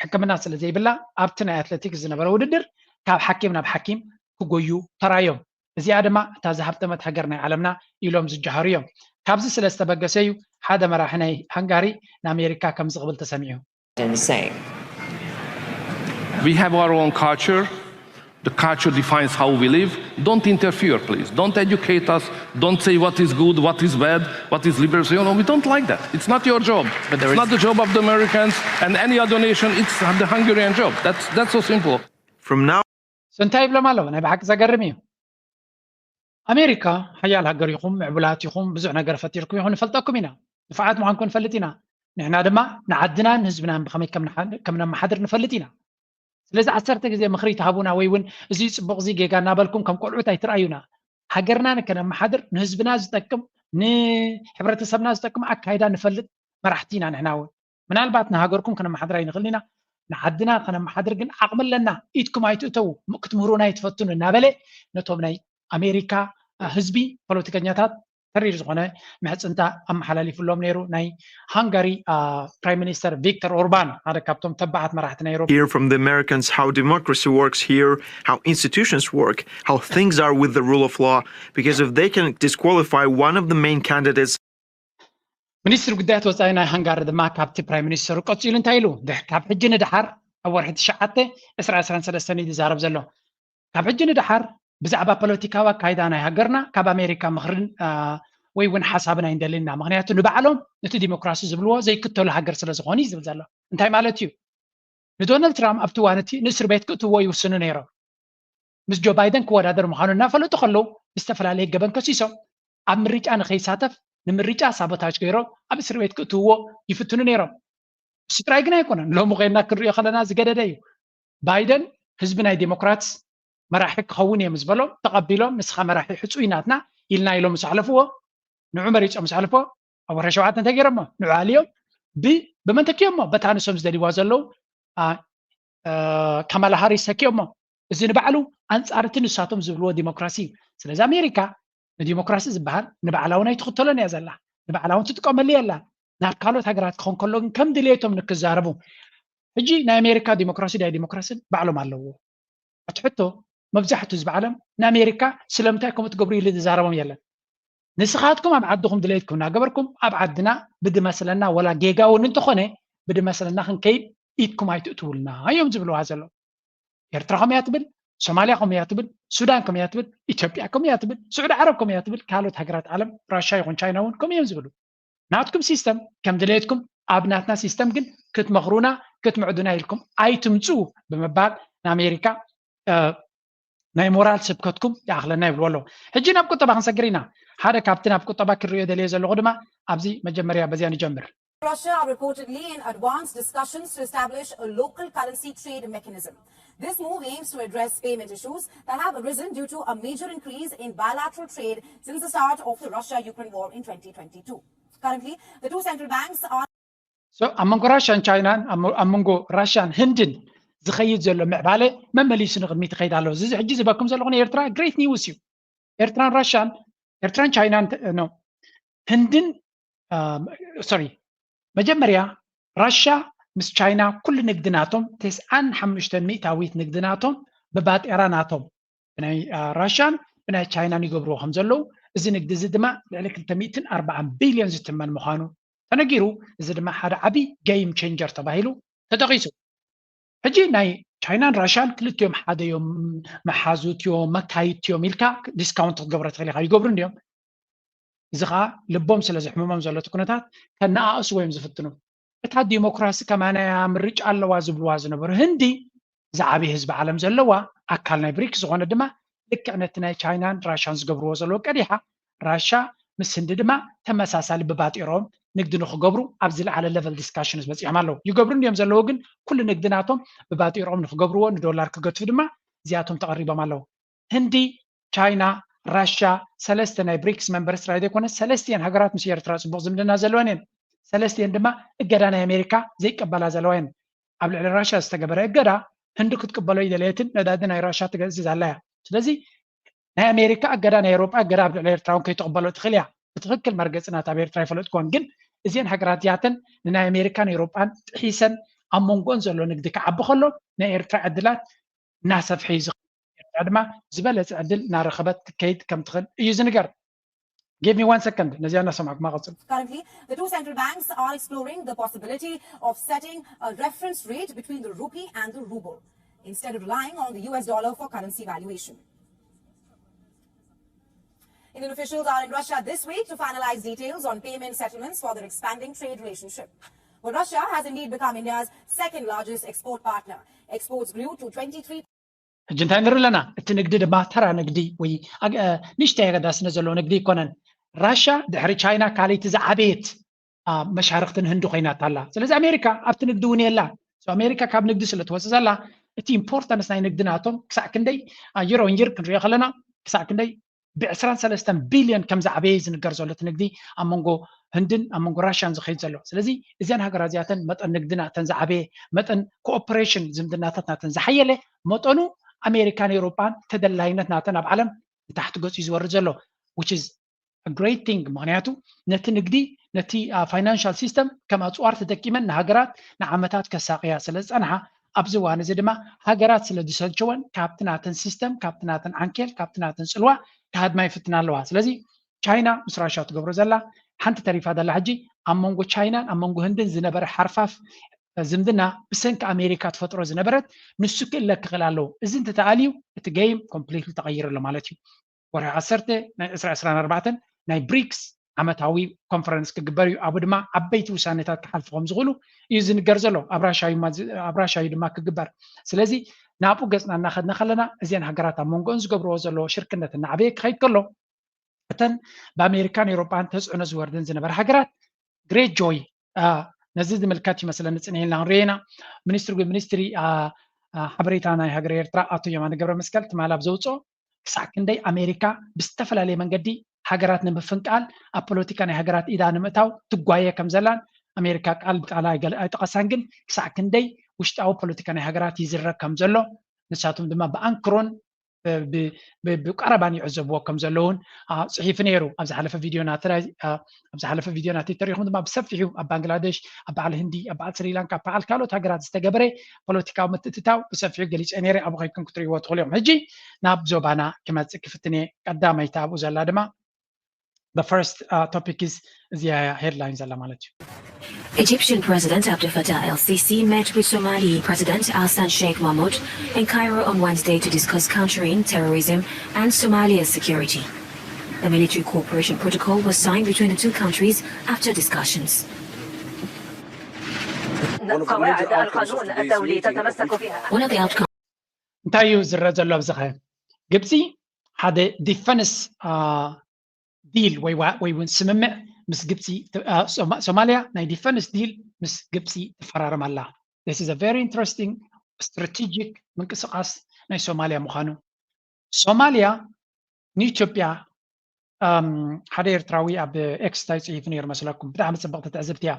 ሕክምና ስለ ዘይብላ ኣብቲ ናይ ኣትለቲክስ ዝነበረ ውድድር ካብ ሓኪም ናብ ሓኪም ክጎዩ ተራዮም። እዚኣ ድማ እታ ዝሃብተመት ሃገር ናይ ዓለምና ኢሎም ዝጀሃሩ እዮም። ካብዚ ስለ ዝተበገሰ እዩ ሓደ መራሒ ናይ ሃንጋሪ ንኣሜሪካ ከምዚ ክብል ተሰሚዑ። Insane. We have our own culture. The culture defines how we live. Don't interfere, please. Don't educate us. Don't say what is good, what is bad, what is liberation. You know, we don't like that. It's not your job. But it's not the job of the Americans and any other nation. It's the Hungarian job. That's that's so simple. From now so እንታይ ይብሎም ኣለዉ? ናይ ብሓቂ ዘገርም እዩ። ኣሜሪካ ሓያል ሃገር ኢኹም፣ ምዕቡላት ኢኹም፣ ብዙሕ ነገር ፈጢርኩም ኢኹም፣ ንፈልጠኩም ኢና። ንፉዓት ምዃንኩም ንፈልጥ ኢና። ንሕና ድማ ንዓድናን ህዝብናን ብኸመይ ከም ነመሓድር ንፈልጥ ኢና። ስለዚ ዓሰርተ ግዜ ምኽሪ ትሃቡና ወይ እውን እዚ ፅቡቕ እዚ ጌጋ እናበልኩም ከም ቆልዑት ኣይትርኣዩና። ሃገርና ንከነመሓድር ንህዝብና ዝጠቅም ንሕብረተሰብና ዝጠቅም ኣካይዳ ንፈልጥ መራሕቲ ኢና ንሕና እውን። ምናልባት ንሃገርኩም ከነመሓድር ኣይንኽእል ኢና፣ ንዓድና ከነመሓድር ግን ዓቕሚ ኣለና፣ ኢድኩም ኣይትእተዉ፣ ክትምህሩና ኣይትፈትኑ እናበለ ነቶም ናይ ኣሜሪካ ህዝቢ ፖለቲከኛታት ተሪር ዝኾነ ምሕፅንታ ኣመሓላሊፉሎም ነይሩ። ናይ ሃንጋሪ ፕራይም ሚኒስተር ቪክተር ኦርባን ሓደ ካብቶም ተባዓት መራሕቲ ናይ ኤሮፓ Hear from the Americans how democracy works here, how institutions work, how things are with the rule of law, because if they can disqualify one of the main candidates, ሚኒስትሪ ጉዳያት ወፃኢ ናይ ሃንጋሪ ድማ ካብቲ ፕራይም ሚኒስተሩ ቀፂሉ እንታይ ኢሉ? ካብ ሕጂ ንደሓር ኣብ ወርሒ ትሽዓተ ዕስራ ዕስራን ሰለስተን እዩ ዝዛረብ ዘሎ። ካብ ሕጂ ንደሓር ብዛዕባ ፖለቲካዊ ኣካይዳ ናይ ሃገርና ካብ ኣሜሪካ ምኽርን ወይ እውን ሓሳብን ኣይንደልን ኢና። ምክንያቱ ንባዕሎም ነቲ ዲሞክራሲ ዝብልዎ ዘይክተሉ ሃገር ስለ ዝኾኑ እዩ ዝብል ዘሎ። እንታይ ማለት እዩ? ንዶናልድ ትራምፕ ኣብቲ እዋን እቲ ንእስር ቤት ክእትዎ ይውስኑ ነይሮም። ምስ ጆ ባይደን ክወዳደር ምዃኑ እናፈለጡ ከለዉ ብዝተፈላለየ ገበን ከሲሶም ኣብ ምርጫ ንኸይሳተፍ ንምርጫ ሳቦታጅ ገይሮም ኣብ እስር ቤት ክእትውዎ ይፍትኑ ነይሮም። እሱ ጥራይ ግን ኣይኮነን። ሎሚ ኮይና ክንሪኦ ከለና ዝገደደ እዩ። ባይደን ህዝቢ ናይ ዴሞክራትስ መራሒ ክኸውን እየ ምስ በሎም ተቐቢሎም ንስኻ መራሒ ሕፁይ ናትና ኢልና ኢሎም ምስ ኣሕለፍዎ ንዑ መሪፆም ምስ ኣሕለፍዎ ኣብ ወርሒ ሸውዓተ እንታይ ገይሮሞ ንዑ ኣልዮም ብመን ተኪዮሞ በታ ንሶም ዝደልይዋ ዘለዉ ካማላ ሃሪስ ተኪዮሞ እዚ ንባዕሉ ኣንፃር እቲ ንሳቶም ዝብልዎ ዲሞክራሲ እዩ። ስለዚ ኣሜሪካ ንዲሞክራሲ ዝበሃል ንባዕላ እውን ኣይትኽተሎን እያ ዘላ፣ ንባዕላ እውን ትጥቀመሉ የላን። ናብ ካልኦት ሃገራት ክኾን ከሎ ግን ከም ድሌቶም ንክዛረቡ። ሕጂ ናይ ኣሜሪካ ዲሞክራሲ ዳይ ዲሞክራሲን ባዕሎም ኣለዎ። እቲ ሕቶ መብዛሕትኡ ህዝቢ ዓለም ንኣሜሪካ ስለምንታይ ከምኡ ትገብሩ ኢሉ ዝዛረቦም የለን። ንስኻትኩም ኣብ ዓድኹም ድሌትኩም እናገበርኩም ኣብ ዓድና ብድመስለና ወላ ጌጋ እውን እንተኾነ ብድመስለና ክንከይድ ኢድኩም ኣይትእትውልና እዮም ዝብልዋ ዘለዉ። ኤርትራ ከምኡ እያ ትብል፣ ሶማልያ ከምኡ እያ ትብል፣ ሱዳን ከምኡ እያ ትብል፣ ኢትዮጵያ ከምኡ እያ ትብል፣ ስዑዲ ዓረብ ከምኡ እያ ትብል፣ ካልኦት ሃገራት ዓለም ራሻ ይኹን ቻይና እውን ከምኡ እዮም ዝብሉ። ናትኩም ሲስተም ከም ድሌትኩም ኣብ ናትና ሲስተም ግን ክትመኽሩና ክትምዕዱና ኢልኩም ኣይትምፅኡ ብምባል ንኣሜሪካ ናይ ሞራል ስብከትኩም ይኣኽለና ይብልዎ ኣለዉ። ሕጂ ናብ ቁጠባ ክንሰግር ኢና። ሓደ ካብቲ ናብ ቁጠባ ክርእዮ ደልየ ዘለኹ ድማ ኣብዚ መጀመርያ በዚያ ንጀምር። Russia are reportedly in advanced discussions to establish a local currency trade mechanism. This move aims to address payment issues that have arisen due to a major increase in bilateral trade since the start of the Russia-Ukraine war in twenty twenty-two. Currently, the two central banks are So ኣብ መንጎ ራሽያን ቻይናን ኣብ መንጎ ራሽያን ህንድን ዝኸይድ ዘሎ ምዕባለ መመሊሱ ንቕድሚት ይኸይድ ኣሎ። እዚ ሕጂ ዝበኩም ዘለኹ ንኤርትራ ግሬት ኒውስ እዩ። ኤርትራን ራሽያን ኤርትራን ቻይናን ኖ ህንድን ሶሪ መጀመርያ ራሽያ ምስ ቻይና ኩሉ ንግዲ ናቶም ተስዓን ሓሙሽተን ሚእታዊት ንግዲ ናቶም ብባጤራ ናቶም ብናይ ራሽያን ብናይ ቻይናን ይገብርዎ ከም ዘለዉ እዚ ንግዲ እዚ ድማ ልዕሊ ክልተ ሚእትን ኣርባዓን ቢልዮን ዝትመን ምዃኑ ተነጊሩ። እዚ ድማ ሓደ ዓብዪ ገይም ቼንጀር ተባሂሉ ተጠቒሱ። ሕጂ ናይ ቻይናን ራሽያን ክልቲኦም ሓደ እዮም፣ መሓዙት እዮም፣ መካይድቲ እዮም ኢልካ ዲስካውንት ክትገብሮ ትኽእል ኢኻ። ይገብሩ እንዲዮም። እዚ ከዓ ልቦም ስለ ዝሕምሞም ዘሎ እቲ ኩነታት ከነኣእስዎ እዮም ዝፍትኑ። እታ ዲሞክራሲ ከማናያ ምርጫ ኣለዋ ዝብልዋ ዝነበሩ ህንዲ ዝዓብይ ህዝቢ ዓለም ዘለዋ ኣካል ናይ ብሪክስ ዝኾነ ድማ ልክዕ ነቲ ናይ ቻይናን ራሻን ዝገብርዎ ዘለዉ ቀዲሓ ራሻ ምስ ህንዲ ድማ ተመሳሳሊ ብባጢሮም ንግዲ ንክገብሩ ኣብ ዝለዓለ level discussions በፂሖም ኣለዉ። ይገብሩ እንዲዮም ዘለዉ፣ ግን ኩሉ ንግዲ ናቶም ብባጢሮም ንክገብርዎ፣ ንዶላር ክገድፉ ድማ እዚኣቶም ተቐሪቦም ኣለዉ። ህንዲ፣ ቻይና፣ ራሻ፣ ሰለስተ ናይ ብሪክስ members ጥራይ ዘይኮነ ሰለስቲኤን ሃገራት ምስ ኤርትራ ፅቡቕ ዝምድና ዘለወን እየን። ሰለስቲኤን ድማ እገዳ ናይ ኣሜሪካ ዘይቀበላ ዘለዋ እየን። ኣብ ልዕሊ ራሻ ዝተገበረ እገዳ ህንዲ ክትቅበሎ ይደለየትን ነዳዲ ናይ ራሻ ትገዝእ ኣላ እያ። ስለዚ ናይ ኣሜሪካ እገዳ፣ ናይ ኤውሮጳ እገዳ ኣብ ልዕሊ ኤርትራ እውን ከይትቕበሎ ትኽእል እያ። ብትኽክል መርገፂ ናታ ኣብ ኤርትራ ይፈለጥኩዎን፣ ግን እዚአን ሃገራት እዚኣተን ንናይ ኣሜሪካን ኤውሮጳን ጥሒሰን ኣብ መንጎን ዘሎ ንግዲ ክዓቢ ከሎ ናይ ኤርትራ ዕድላት እናሰፍሐ እዩ ዝኸ-፣ ኤርትራ ድማ ዝበለፀ ዕድል እናረኸበት ክትከይድ ከም ትኽእል እዩ ዝንገር። Give me one second፣ ነዚኣ እናሰማዕኩማ ቀፅሉ። Currently, the two central banks are exploring the possibility of setting a reference rate between the rupee and the ruble, instead of relying on the U S dollar for currency valuation. Indian officials are in Russia this week to finalize details on payment settlements for their expanding trade relationship. But Russia has indeed become India's second largest export partner. Exports grew to twenty-three ሕጂ እንታይ ንርኢ ኣለና? እቲ ንግዲ ድማ ተራ ንግዲ ወይ ኣግ-፣ እ፣ ንእሽተይ ኣገዳስነት ዘለዎ ንግዲ ኣይኮነን። ራሻ ድሕሪ ቻይና ካልኣይቲ ዝዓበየት፣ አ፣ መሻርክቲ ንህንዲ ኮይናታ ኣላ። ስለዚ ኣሜሪካ ኣብቲ ንግዲ እውን የላ። So ኣሜሪካ ካብ ንግዲ ስለ ትወፅእ ዘላ፣ እቲ importance ናይ ንግዲ ናቶም ክሳዕ ክንደይ፣ አ፣ year on year ክንሪኦ ከለና ክሳዕ ክንደይ ብዕስራን ሰለስተን ቢልዮን ከም ዝዓበየ ዝንገር ዘሎ እቲ ንግዲ ኣብ መንጎ ህንድን ኣብ መንጎ ራሽያን ዝኸይድ ዘሎ። ስለዚ እዚኣን ሃገራት እዚኣተን መጠን ንግዲ ናተን ዝዓበየ፣ መጠን ኮኦፐሬሽን ዝምድናታት ናተን ዝሓየለ፣ መጠኑ ኣሜሪካን ኤውሮጳን ተደላይነት ናተን ኣብ ዓለም ንታሕቲ ገፁ እዩ ዝወርድ ዘሎ፣ which is a great thing። ምኽንያቱ ነቲ ንግዲ፣ ነቲ፣ አ፣ ፋይናንሻል ሲስተም ከም ኣፅዋር ተጠቂመን ንሃገራት ንዓመታት ከሳቕያ ስለ ዝፀንሓ፣ ኣብዚ እዋን እዚ ድማ ሃገራት ስለ ዝሰልቸወን ካብቲ ናተን ሲስተም፣ ካብቲ ናተን ዓንኬል፣ ካብቲ ናተን ፅልዋ ክሃድማ ይፍትና ኣለዋ። ስለዚ ቻይና ምስ ራሻ ትገብሮ ዘላ ሓንቲ ተሪፋ ዘላ ሕጂ ኣብ መንጎ ቻይናን ኣብ መንጎ ህንድን ዝነበረ ሓርፋፍ ዝምድና ብሰንኪ ኣሜሪካ ትፈጥሮ ዝነበረት ንሱ ክእለ ክኽእል ኣለዎ። እዚ እንተተኣልዩ እቲ ጌም ኮምፕሊትሊ ተቐይሩ ኣሎ ማለት እዩ። ወርሒ ዓሰርተ ናይ ዕስራ ዕስራን ኣርባዕተን ናይ ብሪክስ ዓመታዊ ኮንፈረንስ ክግበር እዩ። ኣብኡ ድማ ዓበይቲ ውሳኔታት ክሓልፉ ከም ዝኽእሉ እዩ ዝንገር ዘሎ። ኣብ ራሻ እዩ ማ-፣ ኣብ ራሻ እዩ ድማ ክግበር። ስለዚ ናብኡ ገፅና እናኸድና ከለና እዚአን ሃገራት ኣብ መንጎኦን ዝገብርዎ ዘለዎ ሽርክነት እናዓበየ ክኸይድ ከሎ እተን ብኣሜሪካን ኤውሮጳን ተፅዕኖ ዝወርደን ዝነበረ ሃገራት ግሬት ጆይ፣ አ፣ ነዚ ዝምልከት ይመስለኒ ፅንሕ ኢልና ክንሪኦ ኢና። ሚኒስትሪ ሚኒስትሪ፣ አ፣ አ፣ ሓበሬታ ናይ ሃገረ ኤርትራ ኣቶ የማነ ገብረ መስቀል ትማል ኣብ ዘውፅኦ ክሳዕ ክንደይ ኣሜሪካ ብዝተፈላለየ መንገዲ ሃገራት ንምፍንቃል ኣብ ፖለቲካ ናይ ሃገራት ኢዳ ንምእታው ትጓየ ከም ዘላን ኣሜሪካ ቃል ብቃል ኣይገለ-፣ ኣይጠቐሳን፣ ግን ክሳዕ ክንደይ ውሽጣዊ ፖለቲካ ናይ ሃገራት ይዝረግ ከም ዘሎ ንሳቶም ድማ ብኣንክሮን ብ-፣ ብ-፣ ብ-፣ ብቀረባን ይዕዘብዎ ከም ዘለውን፣ አ፣ ጽሒፉ ነይሩ። ኣብ ዝሓለፈ ቪድዮ ናተይ፣ አ፣ ኣብ ዝሓለፈ ቪድዮ ናተይ ተሪኹም ድማ ብሰፊሑ ኣብ ባንግላደሽ፣ ኣብ በዓል ህንዲ፣ ኣብ በዓል ስሪላንካ፣ ኣብ በዓል ካልኦት ሃገራት ዝተገበረ ፖለቲካዊ ምትእትታው ብሰፊሑ ገሊጸ ነይረ። ኣብኡ ከይድኩም ክትርእይዎ ትኽእሉ ኢኹም። ሕጂ ናብ ዞባና ክመጽእ ክፍትን እየ። ቀዳመይቲ ኣብኡ ዘላ ድማ the first, uh, topic is እዚኣ ሄድላይን ዘላ ማለት እዩ። Egyptian President Abdel Fattah el-Sisi met with Somali President Hassan Sheikh Mohamud in Cairo on Wednesday to discuss countering terrorism and Somalia's security. A military cooperation protocol was signed between the two countries after discussions. قواعد القانون الدولي تتمسك بها. One of the outcomes እንታይ እዩ ዝረአ ዘሎ ኣብዚ ኸ? ግብፂ ሓደ ዲፈንስ ዲል ወይ ዋ-፣ ወይ እውን ስምምዕ ምስ ግብፂ ት-፣ አ፣ ሶማ-፣ ሶማሊያ ናይ ዲፈንስ ዲል ምስ ግብፂ ትፈራረም ኣላ። This is a very interesting strategic ምንቅስቃስ ናይ ሶማሊያ ምዃኑ። ሶማሊያ ንኢትዮጵያ፣ ኣም፣ ሓደ ኤርትራዊ ኣብ ኤክስ እንታይ ፅሒፉ ነይሩ መስለኩም? ብጣዕሚ ፅብቕቲ ትዕዝብቲ እያ።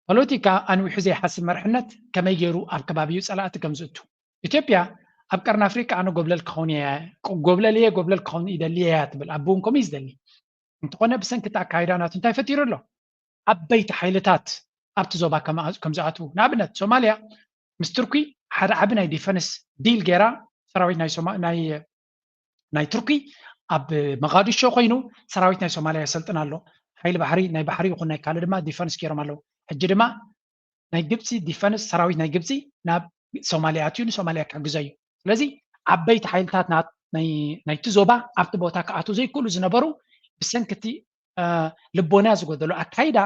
ፖለቲካ ኣንዊሑ ዘይሓስብ መርሕነት ከመይ ገይሩ ኣብ ከባቢኡ ፀላእቲ ከም ዝእቱ። ኢትዮጵያ ኣብ ቀርኒ ኣፍሪቃ ኣነ ጎብለል ክኸውን እየ፣ ጎብለል እየ፣ ጎብለል ክኸውን ይደሊ እየ እያ ትብል። ኣቦ እውን ከምኡ እዩ ዝደሊ። እንተኾነ ብሰንኪ እቲ ኣካይዳ ናቱ እንታይ ፈጢሩ ኣሎ? ዓበይቲ ሓይልታት ኣብቲ ዞባ ከመኣ-፣ ከም ዝኣትዉ። ንኣብነት ሶማልያ ምስ ቱርኪ ሓደ ዓቢ ናይ ዲፈንስ ዲል ገይራ ሰራዊት ናይ ሶማ-፣ ናይ፣ ናይ ቱርኪ ኣብ መቓዲሾ ኮይኑ ሰራዊት ናይ ሶማልያ የሰልጥን ኣሎ። ሓይሊ ባሕሪ፣ ናይ ባሕሪ ይኹን ናይ ካልእ ድማ ዲፈንስ ገይሮም ኣለዉ። ሕጂ ድማ ናይ ግብፂ ዲፈንስ ሰራዊት ናይ ግብፂ ናብ ሶማልያ ኣትዩ ንሶማልያ ክሕግዞ እዩ። ስለዚ ዓበይቲ ሓይልታት ና-፣ ናይ፣ ናይቲ ዞባ ኣብቲ ቦታ ክኣትዉ ዘይክእሉ ዝነበሩ ብሰንኪ እቲ፣ እ፣ ልቦና ዝጎደሎ ኣካይዳ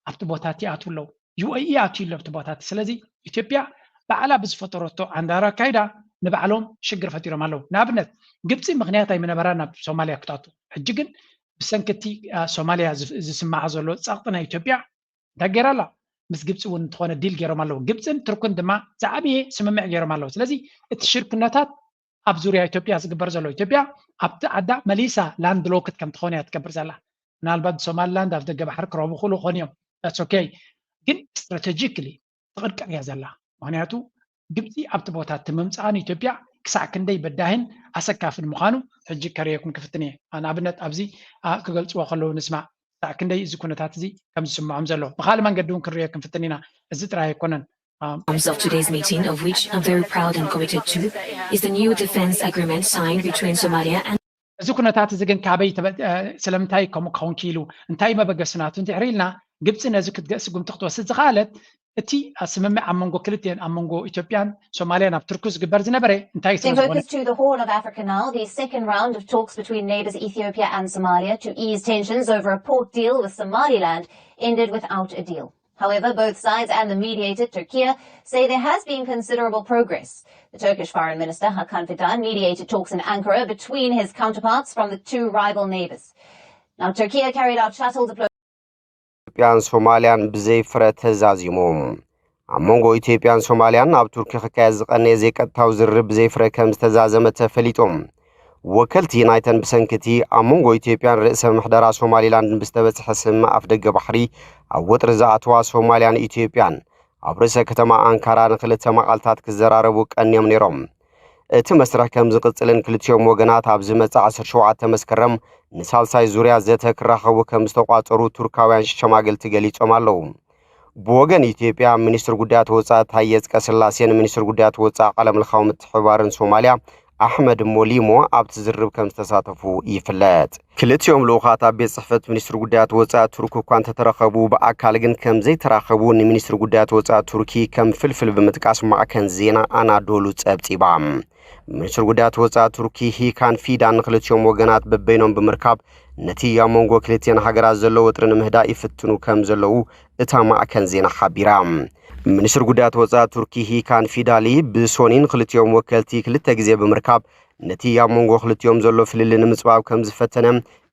ኣብቲ ቦታ እቲ ይኣትዉ ኣለዉ። ዩ ኤ ኢ ኣትዩ ኣሎ ኣብቲ ቦታ እቲ። ስለዚ ኢትዮጵያ ባዕላ ብዝፈጠረቶ ዓንዳሪ ኣካይዳ ንባዕሎም ሽግር ፈጢሮም ኣለዉ። ንኣብነት ግብፂ ምኽንያት ኣይምነበራ ናብ ሶማልያ ክትኣቱ። ሕጂ ግን ብሰንኪ እቲ ሶማልያ ዝስማዓ ዘሎ ፀቕጢ ናይ ኢትዮጵያ እንታይ ገይራ ኣላ? ምስ ግብፂ እውን እንተኾነ ዲል ገይሮም ኣለዉ። ግብፅን ቱርክን ድማ ዝዓበየ ስምምዕ ገይሮም ኣለዉ። ስለዚ እቲ ሽርክነታት ኣብ ዙርያ ኢትዮጵያ ዝግበር ዘሎ፣ ኢትዮጵያ ኣብቲ ዓዳ መሊሳ ላንድ ሎክድ ከም ትኾን እያ ትገብር ዘላ። ምናልባት ሶማሊላንድ ኣብ ደገ ባሕሪ ክረቡ ክሉ ኾን እዮም። ኦኬ፣ ግን ስትራቴጂክሊ ትቕድቀር እያ ዘላ። ምክንያቱ ግብፂ ኣብቲ ቦታ እቲ ምምፃኣ ንኢትዮጵያ ክሳዕ ክንደይ በዳህን ኣሰካፍን ምዃኑ ሕጂ ከርእየኩም ክፍትን እየ። ንኣብነት ኣብዚ ክገልፅዎ ከለዉ ንስማዕ፣ ክሳዕ ክንደይ እዚ ኩነታት እዚ ከም ዝስምዖም ዘሎ። ብካልእ መንገዲ እውን ክንርእዮ ክንፍትን ኢና። እዚ ጥራይ ኣይኮነን። Of today's meeting, of which I'm very proud and committed to, is the new defense agreement signed between Somalia and እዚ ኩነታት እዚ ግን ካበይ ስለምንታይ ከምኡ ክኸውን ክኢሉ? እንታይ መበገሲ ናቱ እንድሕሪ ኢልና፣ ግብፂ ነዚ ስጉምቲ ክትወስድ ዝኸኣለት እቲ ስምምዕ ኣብ መንጎ ክልቲኤን፣ ኣብ መንጎ ኢትዮጵያን ሶማልያን ኣብ ቱርኪ ዝግበር ዝነበረ እንታይ ስለ ዝኾነ to the Horn of Africa now. The second round of talks between neighbors Ethiopia and Somalia to ease tensions over a port deal with Somaliland ended without a deal. However, both sides and the mediator, Turkey, say there has been considerable progress. The Turkish foreign minister Hakan Fidan mediated talks in Ankara between his counterparts from the two rival neighbors. Now, Turkey carried out shuttle diplomacy. ኢትዮጵያን ሶማልያን ብዘይ ፍረ ተዛዚሞም። ኣብ መንጎ ኢትዮጵያን ሶማልያን ኣብ ቱርኪ ክካየድ ዝቐነየ ዘይቀጥታዊ ዝርርብ ብዘይ ፍረ ከም ዝተዛዘመ ተፈሊጦም። ወከልቲ ናይተን ብሰንኪ እቲ ኣብ መንጎ ኢትዮጵያን ርእሰ ምሕደራ ሶማሊላንድን ብዝተበጽሐ ስምምዕ ኣፍደገ ባሕሪ ኣብ ወጥሪ ዝኣተዋ ሶማልያን ኢትዮጵያን ኣብ ርእሰ ከተማ ኣንካራ ንክልተ መዓልታት ክዘራረቡ ቀንዮም ነይሮም። እቲ መስርሕ ከም ዝቕጽልን ክልቲኦም ወገናት ኣብ ዝመጽእ ዓሰርተ ሸውዓተ መስከረም ንሳልሳይ ዙርያ ዘተ ክራኸቡ ከም ዝተቋጸሩ ቱርካውያን ሸማገልቲ ገሊጾም ኣለዉ። ብወገን ኢትዮጵያ ሚኒስትር ጉዳያት ወጻኢ ታየ ኣጽቀስላሴን ሚኒስትር ጉዳያት ወጻኢ ዓለምለኻዊ ምትሕብባርን ሶማልያ ኣሕመድ ሞሊሞ ኣብቲ ዝርርብ ከም ዝተሳተፉ ይፍለጥ። ክልቲኦም ልኡኻት ኣብ ቤት ጽሕፈት ሚኒስትር ጉዳያት ወጻኢ ቱርኪ እኳ እንተተረኸቡ ብኣካል ግን ከም ዘይተራኸቡ ንሚኒስትር ጉዳያት ወጻኢ ቱርኪ ከም ፍልፍል ብምጥቃስ ማዕከን ዜና ኣናዶሉ ጸብጺባ። ሚኒስትር ጉዳያት ወጻኢ ቱርኪ ሂካን ፊዳን ንክልቲኦም ወገናት በበይኖም ብምርካብ ነቲ ኣብ መንጎ ክልቲኤን ሃገራት ዘሎ ወጥሪ ንምህዳእ ይፍትኑ ከም ዘለዉ እታ ማዕከን ዜና ሓቢራ። ሚኒስትር ጉዳያት ወጻኢ ቱርኪ ሂካን ፊዳሊ ብሶኒ ንክልቲኦም ወከልቲ ክልተ ግዜ ብምርካብ ነቲ ኣብ መንጎ ክልቲኦም ዘሎ ፍልልይ ንምጽባብ ከም ዝፈተነ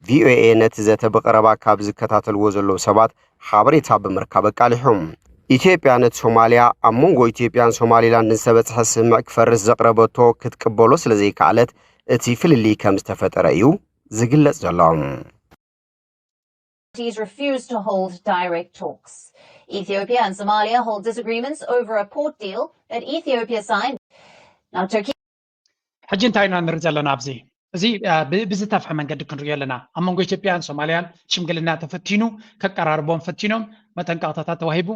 ቪኦኤ ነቲ ዘተ ብቐረባ ካብ ዝከታተልዎ ዘለዉ ሰባት ሓበሬታ ብምርካብ ኣቃሊሑ። ኢትዮጵያ ነቲ ሶማልያ ኣብ መንጎ ኢትዮጵያን ሶማሊላንድን ዝተበጽሐ ስምምዕ ክፈርስ ዘቕረበቶ ክትቅበሎ ስለ ዘይከኣለት እቲ ፍልልይ ከም ዝተፈጠረ እዩ ዝግለጽ ዘሎ። Parties refuse to hold direct talks. Ethiopia and Somalia hold disagreements over a port deal that Ethiopia signed. Now, Turkey ሕጂ እንታይ ኢና ንርኢ ዘለና ኣብዚ? እዚ ብዝተፍሐ መንገዲ ክንሪኦ ኣለና። ኣብ መንጎ ኢትዮጵያን ሶማልያን ሽምግልና ተፈቲኑ፣ ከቀራርቦም ፈቲኖም፣ መጠንቀቕታታት ተዋሂቡ፣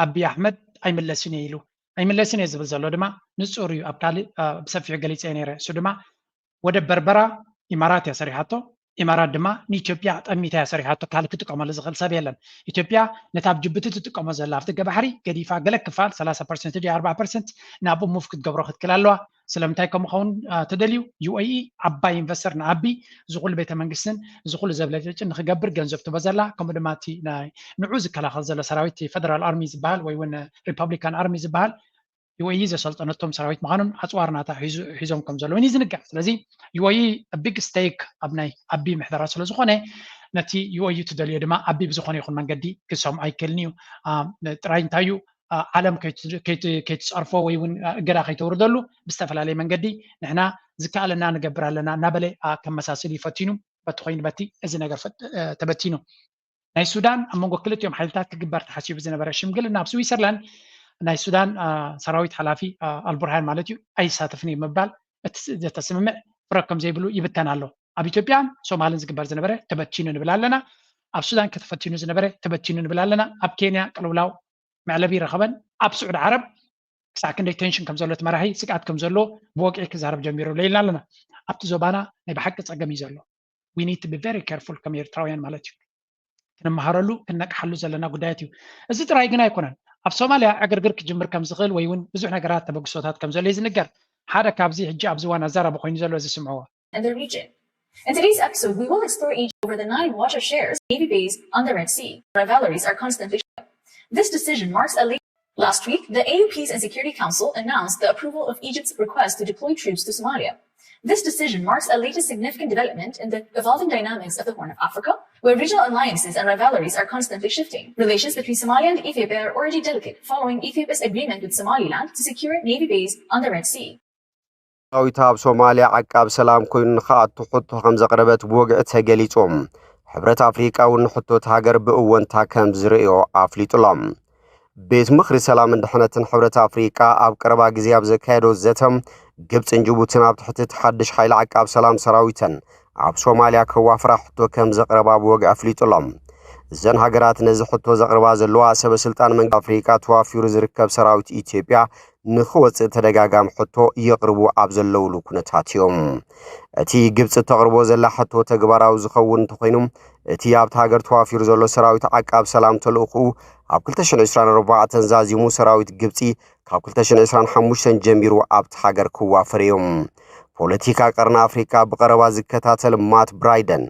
ኣቢ ኣሕመድ ኣይምለስን እየ ኢሉ። ኣይምለስን እየ ዝብል ዘሎ ድማ ንጹር እዩ። ኣብ ካልእ ብሰፊሑ ገሊጸ ነይረ። እሱ ድማ ወደብ በርበራ ኢማራት እያ ሰሪሓቶ። ኢማራት ድማ ንኢትዮጵያ ጠሚታ እያ ሰሪሓቶ። ካልእ ክጥቀመሉ ዝኽእል ሰብ የለን። ኢትዮጵያ ነታ ኣብ ጅቡቲ ትጥቀሞ ዘላ ኣፍደገ ባሕሪ ገዲፋ ገለ ክፋል ሰላሳ ፐርሰንት ድዩ ኣርባዓ ፐርሰንት ናብኡ ሙቭ ክትገብሮ ክትክእል ኣለዋ። ስለምንታይ ከምኡ ኸውን ተደልዩ? ዩ ኤ ኢ ዓባይ ኢንቨስተር ንኣቢ እዚ ኩሉ ቤተ መንግስትን እዚ ኩሉ ዘብለጭልጭ ንክገብር ገንዘብ ትቦ ዘላ። ከምኡ ድማ እቲ ናይ ንዑ ዝከላኸል ዘሎ ሰራዊት ፌደራል ኣርሚ ዝበሃል ወይ እውን ሪፐብሊካን ኣርሚ ዝበሃል ዩ ኤ ኢ ዘሰልጠነቶም ሰራዊት ምዃኑን ኣፅዋር ናታ ሒዞም ከም ዘለውን እዩ ዝንገር። ስለዚ ዩ ኤ ኢ ቢግ ስቴክ ኣብ ናይ ኣቢ ምሕደራ ስለ ዝኾነ ነቲ ዩ ኤ ኢ ትደልዮ ድማ ኣቢ ብዝኾነ ይኹን መንገዲ ክሰምዖ ኣይክእልን እዩ። ጥራይ እንታይ እዩ ዓለም ከይትፀርፎ ወይ እውን እገዳ ከይተውርደሉ ብዝተፈላለየ መንገዲ ንሕና ዝከኣለና ንገብር ኣለና እናበለ ከመሳስል እዩ ፈቲኑ። በቲ ኮይኑ በቲ እዚ ነገር ተበቲኑ። ናይ ሱዳን ኣብ መንጎ ክልቲኦም ሓይልታት ክግበር ተሓሲቡ ዝነበረ ሽምግልና ኣብ ስዊሰርላንድ ናይ ሱዳን ሰራዊት ሓላፊ ኣልቡርሃን ማለት እዩ ኣይሳተፍን እዩ ምባል እቲ ዘተስምምዕ ፍረ ከም ዘይብሉ ይብተን ኣሎ። ኣብ ኢትዮጵያን ሶማልን ዝግበር ዝነበረ ተበቲኑ ንብል ኣለና። ኣብ ሱዳን ከተፈቲኑ ዝነበረ ተበቲኑ ንብል ኣለና። ኣብ ኬንያ ቅልውላው መዕለቢ ረኸበን ኣብ ስዑድ ዓረብ ክሳዕ ክንደይ ቴንሽን ከም ዘሎ እቲ መራሒ ስግኣት ከም ዘሎ ብወግዒ ክዛረብ ጀሚሩ ኣሎ ኢልና ኣለና። ኣብቲ ዞባና ናይ ብሓቂ ፀገም እዩ ዘሎ። We need to be very careful ከም ኤርትራውያን ማለት እዩ። ክንመሃረሉ ክነቅሓሉ ዘለና ጉዳያት እዩ። እዚ ጥራይ ግን ኣይኮነን። ኣብ ሶማልያ ዕግርግር ክጅምር ከም ዝኽእል ወይ እውን ብዙሕ ነገራት ተበግሶታት ከም ዘሎ እዩ ዝንገር። ሓደ ካብዚ ሕጂ ኣብዚ ዋን ኣዛራቢ ኮይኑ ዘሎ እዚ ስምዕዎ። In the region. In today's episode, we will explore Egypt over the Nile water shares Navy base on the Red Sea, where Valeries are constantly. This decision marks a late. Last week, the A U Peace and Security Council announced the approval of Egypt's request to deploy troops to Somalia. This decision marks a latest significant development in the evolving dynamics of the Horn of Africa, where regional alliances and rivalries are constantly shifting. Relations between Somalia and Ethiopia are already delicate following Ethiopia's agreement with Somaliland to secure navy base on the Red Sea. ሰራዊት ኣብ ሶማልያ ዓቃብ ሰላም ኮይኑ ንክኣቱ ሕቶ ከም ዘቕረበት ብወግዒ ተገሊጹ። ሕብረት ኣፍሪቃ እውን ንሕቶ እቲ ሃገር ብእወንታ ከም ዝርእዮ ኣፍሊጡሎም። ቤት ምኽሪ ሰላምን ድሕነትን ሕብረት ኣፍሪቃ ኣብ ቀረባ ግዜ ኣብ ዘካየዶ ዘተ፣ ግብፅን ጅቡትን ኣብ ትሕቲ እቲ ሓድሽ ሓይሊ ዓቃብ ሰላም ሰራዊተን ኣብ ሶማልያ ከዋፍራ ሕቶ ከም ዘቕረባ ብወግዒ ኣፍሊጡሎም። እዘን ሃገራት ነዚ ሕቶ ዘቕርባ ዘለዋ ሰበ ስልጣን መንግስቲ ኣፍሪቃ ተዋፊሩ ዝርከብ ሰራዊት ኢትዮጵያ ንክወፅእ ተደጋጋሚ ሕቶ የቕርቡ ኣብ ዘለውሉ ኩነታት እዮም። እቲ ግብፂ ተቕርቦ ዘላ ሕቶ ተግባራዊ ዝኸውን እንተኾይኑ፣ እቲ ኣብቲ ሃገር ተዋፊሩ ዘሎ ሰራዊት ዓቃብ ሰላም ተልእኽኡ ኣብ ክልተ ሽሕን ዕስራን ኣርባዕተን ዛዚሙ ሰራዊት ግብፂ ካብ ክልተ ሽሕን ዕስራን ሓሙሽተን ጀሚሩ ኣብቲ ሃገር ክዋፈር እዮም። ፖለቲካ ቀርኒ ኣፍሪቃ ብቐረባ ዝከታተል ማት ብራይደን፣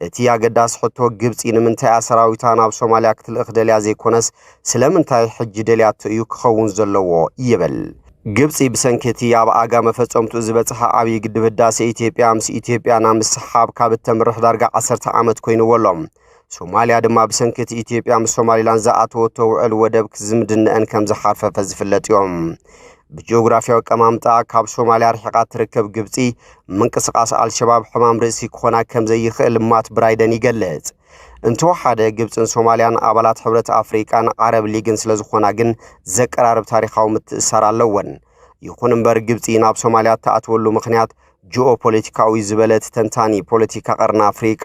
እቲ ኣገዳሲ ሕቶ ግብፂ ንምንታይ እያ ሰራዊታ ናብ ሶማልያ ክትልእኽ ደልያ ዘይኮነስ ስለምንታይ ሕጂ ደልያቶ እዩ ክኸውን ዘለዎ ይብል። ግብፂ ብሰንኪ እቲ ኣብ ኣጋ መፈፀምትኡ ዝበፅሐ ዓብዪ ግድብ ህዳሴ ኢትዮጵያ ምስ ኢትዮጵያ ናብ ምስሓብ ካብ እተምርሕ ዳርጋ ዓሰርተ ዓመት ኮይንዎ ኣሎ። ሶማልያ ድማ ብሰንኪ እቲ ኢትዮጵያ ምስ ሶማሊላንድ ዝኣተወቶ ውዕል ወደብ ዝምድነአን ከም ዝሓርፈፈ ዝፍለጥ እዮም። ብጂኦግራፊያዊ ኣቀማምጣ ካብ ሶማልያ ርሒቓ ትርከብ ግብፂ ምንቅስቓስ ኣልሸባብ ሕማም ርእሲ ክኾና ከም ዘይኽእል ማት ብራይደን ይገልጽ። እንተወሓደ ግብፅን ሶማልያን ኣባላት ሕብረት ኣፍሪቃን ዓረብ ሊግን ስለዝኾና ግን ዘቀራርብ ታሪኻዊ ምትእሳር ኣለወን። ይኹን እምበር ግብፂ ናብ ሶማልያ እትኣትወሉ ምኽንያት ጂኦፖለቲካዊ ዝበለ እቲ ተንታኒ ፖለቲካ ቀርኒ ኣፍሪቃ።